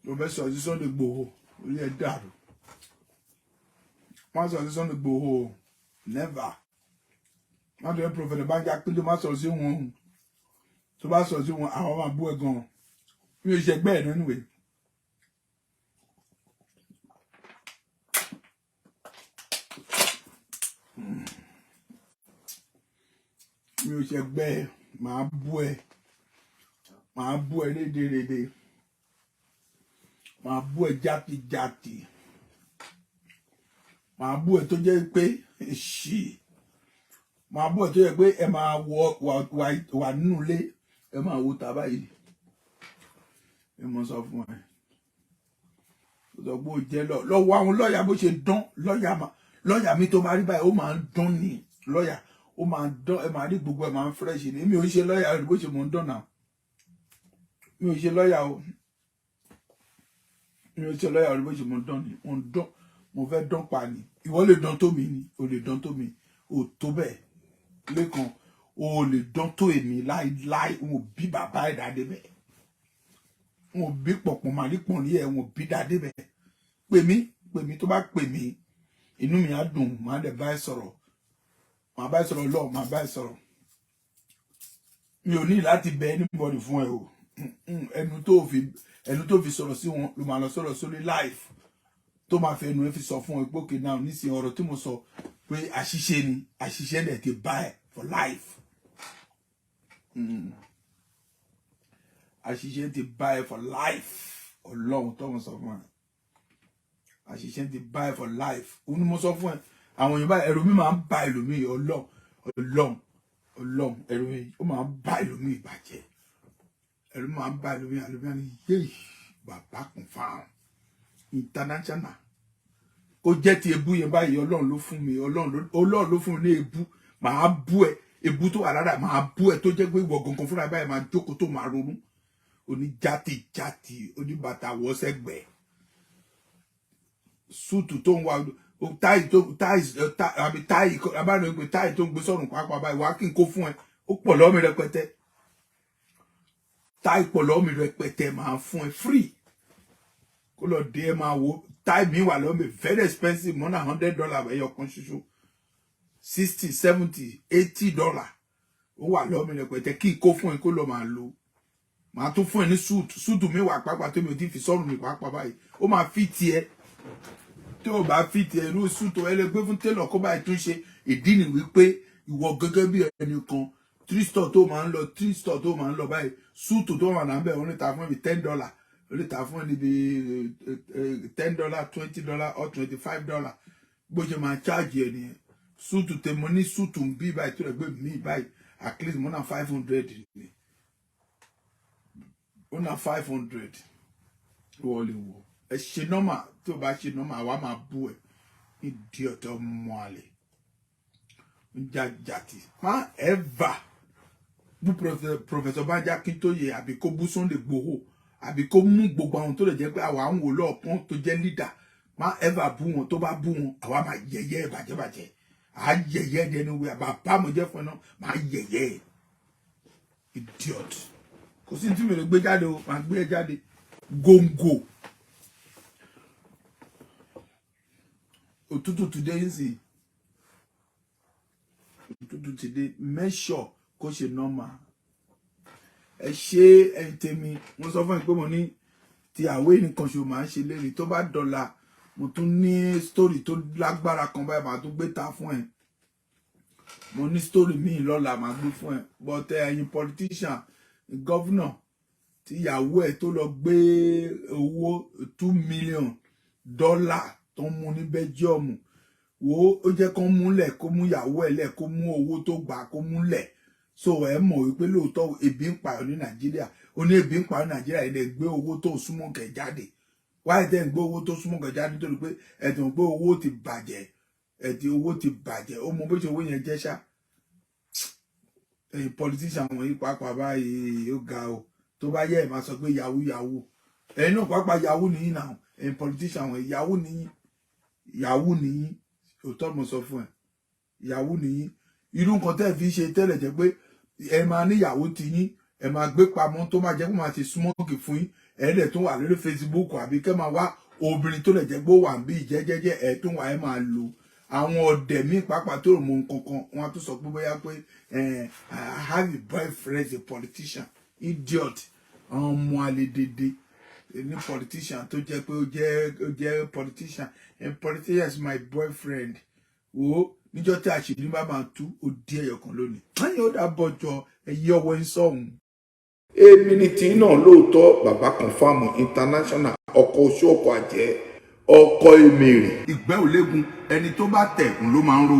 o fẹ́ sọ̀rọ̀ sí Sunday Igboho. Orí ẹ̀ dàrú. Wọ́n sọ̀rọ̀ sí Sunday Igboho, never. Wọ́n ti rẹ́ Prophet Banji Akíntóyè, má sọ̀rọ̀ sí wọn. Tó bá sọ̀rọ̀ sí wọn, àwọn máa bú ẹ gan. Mi ò ṣe ẹgbẹ́ ẹ̀ nínú ìwé. Mi ò ṣẹgbẹ́ ẹ, màá bú ẹ, màá bú ẹ rédèrèdè, màá bú ẹ jákèjádì, màá bú ẹ tó jẹ́ pé ṣì màá bú ẹ tó jẹ́ pé ẹ máa wọ wà nínú ilé, ẹ máa wo tàbá yìí. Ẹ mọ sọ fún ẹ, ó sọ pé ó jẹ́ lọ lọ́wọ́ àwọn lọ́ọ̀yà bó ṣe dán lọ́ọ̀yà, lọ́ọ̀yà mi tó máa rí báyìí, ó máa ń dán ní lọ́ọ̀yà, ó máa ń dán, ẹ máa rí gbogbo ẹ máa ń fresh ni. Mi ò ń ṣe lọ́ọ̀yà bó ṣe mò ń dán náà. Mi ò ṣe lọ́ọ̀yà o, mi ò ṣe lọ́ọ̀yà o. Bó ṣe mò ń dán ni, mò ń dán, mo fẹ́ dán pa ni. Ìwọ lè dán tó mi ni, o lè dán tó mi, o tó bẹ́ẹ̀ lẹ́kan, o lè dán tó èmi láíláí. N ò bí bàbá ẹ̀ dáadé bẹ́ẹ̀, n ò bí pọ̀pọ̀ màrí pọ̀n rí ẹ̀, n ò bí dáadé bẹ́ẹ̀. Pè mí, pè mí. Tó bá pè mí, inú mi á dùn, màá dẹ̀ bá ẹ sọ̀rọ̀, màá bá ẹ sọ̀rọ̀ lọ́ọ̀, màá bá ẹ sọ̀rọ̀. Mi ò ní láti bẹ anybody fún ẹ o. Ẹnu tó fi sọ̀rọ̀ sí wọn ló máa lọ sọ̀rọ̀ sórí live, tó máa fi ẹnu ẹ fi sọ fún ẹ pé okay, now, nísìnyí, ọ̀rọ̀ tí mo sọ pé àṣìṣe ni, àṣìṣe dẹ̀ ti bá ẹ for life. Àṣìṣe ti bá ẹ for life. Ọlọ́run tó ń sọ fún ẹ, àṣìṣe ti bá ẹ for life. Òun ni mo sọ fún ẹ. Àwọn èèyàn báyìí, ẹ̀rù mi máa ń ba ẹlòmíì. Ọlọ́run, Ọlọ́run, Ọlọ́run, ẹ̀rù mi ó máa ń ba ẹlòmíì bàjẹ́, ẹ̀rù mi máa ń ba ẹlòmíì. Ẹlòmíì ní yéè, bàbá Confirm International, kó jẹ́ ti ebú yẹn báyìí, Ọlọ́run ló fún mi, Ọlọ́run ló fún mi ní ebú. Màá bú ẹ, ebú tó wà lára, màá bú ẹ tó jẹ́ pé ìwọ gangan fúnra báyìí máa jókòó tó máa ronú. Oníjàtìjàtì, oníbàtà wọ́sẹ̀gbẹ́, suit tó ń wá, tie tó tie, àbí tie abáná pé tie tó ń gbé sọ̀rùn pàápàá báyìí, wá kí n kó fún ẹ, ó pọ̀ lọ́wọ́ mi rẹpẹtẹ. Tie pọ̀ lọ́wọ́ mi rẹpẹtẹ, máa fún ẹ free. Kó lọ dé, ẹ máa wo tie mi wà lọ́wọ́ mi, very expensive, more than $100 ẹyọ kan ṣoṣo, 60, 70, $80, ó wà lọ́wọ́ mi rẹpẹtẹ. Kí n kó fún ẹ, kó lọ máa lò. Màá tún fún ẹ ní suit. Suit mi wà pàápàá tó mi ò ti fi sọ́rùn mi pàápàá báyìí, ó máa fi tiẹ̀. Tí o bá fi tiẹ̀, irú suit ẹ lè gbé fún tailor kó báyìí tún ṣe. Ìdí ni wípé ìwọ gẹ́gẹ́ bí ẹnì kan, thrift store tó máa ń lọ, thrift store tó máa ń lọ báyìí, suit tó wà náà bẹ́ẹ̀, wọ́n lè ta fún ẹ bí $10, wọ́n lè ta fún ẹ níbi $10, $20 or $25. Bó ṣe máa charge ẹ nìyẹn. Suit tèmi ní, suit ń bí báyìí tó lè gbé mi báyìí, at least more than 500 ni, more than 500. Wọ́n lè wọ̀ ẹ ṣe normal. Tí o bá ṣe normal, àwa máa bú ẹ. Ìdí ọ̀tọ̀ mọ́ àlè ń jà jàtì. Má ever bú Professor Banji Akintoye, àbí kó bú Sunday Igboho, àbí kó mú gbogbo àwọn tó lè jẹ́ pé àwa ń wò lọ́ọ̀kan tó jẹ́ leader. Má ever bú wọn. Tó bá bú wọn, àwa máa yẹ̀yẹ́ bàjẹ́bàjẹ́, à á yẹ̀yẹ́ dẹnu wí. Bàbá mo jẹ́ fún ẹ náà, máa yẹ̀yẹ́. Idiot. Kò sí ní tí mi lè gbé jáde o, máa gbé ẹ jáde góńgó. Òtútù ti dé nísìnyí, òtútù ti dé. Make sure kó ṣe normal. Ẹ ṣe, ẹ̀yin tèmi, mo sọ fún ẹ pé mo ní ti àwé nìkan ṣo máa ń ṣe lérí. Tó bá dọ̀la, mo tún ní story tó lágbára kan báyìí, màá tún gbé ta fún ẹ. Mo ní story míì lọ́la, màá gbé fún ẹ. But ẹ̀yin politician, governor tí ìyàwó ẹ̀ tó lọ gbé owó $2 million tó ń mú ní Belgium, wo ó jẹ́ kó múlẹ̀, kó mú ìyàwó ẹ̀ lẹ̀, kó mú owó tó gbà, kó múlẹ̀. So ẹ mọ̀ wípé lóòótọ́ ebi ń pààyàn ní Nàìjíríà. Ó ní ebi ń pààyàn ní Nàìjíríà, ilẹ̀ gbé owó tó súnmọ́ kẹ̀ jáde. Wáyé tẹ́ ń gbé owó tó súnmọ́ kẹ̀ jáde? Nítorí pé ẹ̀dùn pé owó ti bàjẹ́, ẹ̀dì owó ti bàjẹ́. Ó mọ bó ṣe owó yẹn jẹ́ ṣá. Ẹ̀yin politician wọ̀nyí pàápàá báyìí, ó ga o. Tó bá yẹ, ẹ̀ máa sọ pé yahoo yahoo. Ẹ̀yin náà pàápàá, yahoo nìyí náà. Ẹ̀yin politician wọ̀nyí, yahoo nìyí, yahoo nìyí. Òótọ́ mo sọ fún ẹ, yahoo nìyí. Irú nǹkan tẹ́ ẹ fi ṣe tẹ́lẹ̀ jẹ́ pé ẹ máa níyàwó ti yín, ẹ máa gbé pamọ́, tó máa jẹ́ kó máa ṣe smoke fún yín. Ẹ lẹ̀ tún wà lórí Facebook, àbí kẹ́ máa wá obìnrin tó lè jẹ́ pé ó wà ń bí jẹ́jẹ́jẹ́, ẹ tún wà, ẹ máa lò. Àwọn ọ̀dẹ̀ míì pàápàá tó rò mọ nǹkan kan, wọn á tún sọ pé bóyá pé I have a boyfriend, a politician. Idiot. Àwọn ọmọ àlè dédé ní politician tó jẹ́ pé ó jẹ́ politician, and politician is my boyfriend. Wo Níjọ́ tí àṣírí bá máa tú, ó di ẹyọ kan lónìí. Ẹ̀yin ó dàbọ̀ jọ ẹ̀yí ọwọ́ ń sọ̀hún. Èmi ni tí náà lóòótọ́, bàbá Confirm International, ọkọ̀ oṣù, ọkọ̀ àjẹ́, ọkọ̀ èmèrè. Ìgbẹ́ ò léegun, ẹni tó bá tẹ̀gùn ló máa ń ro.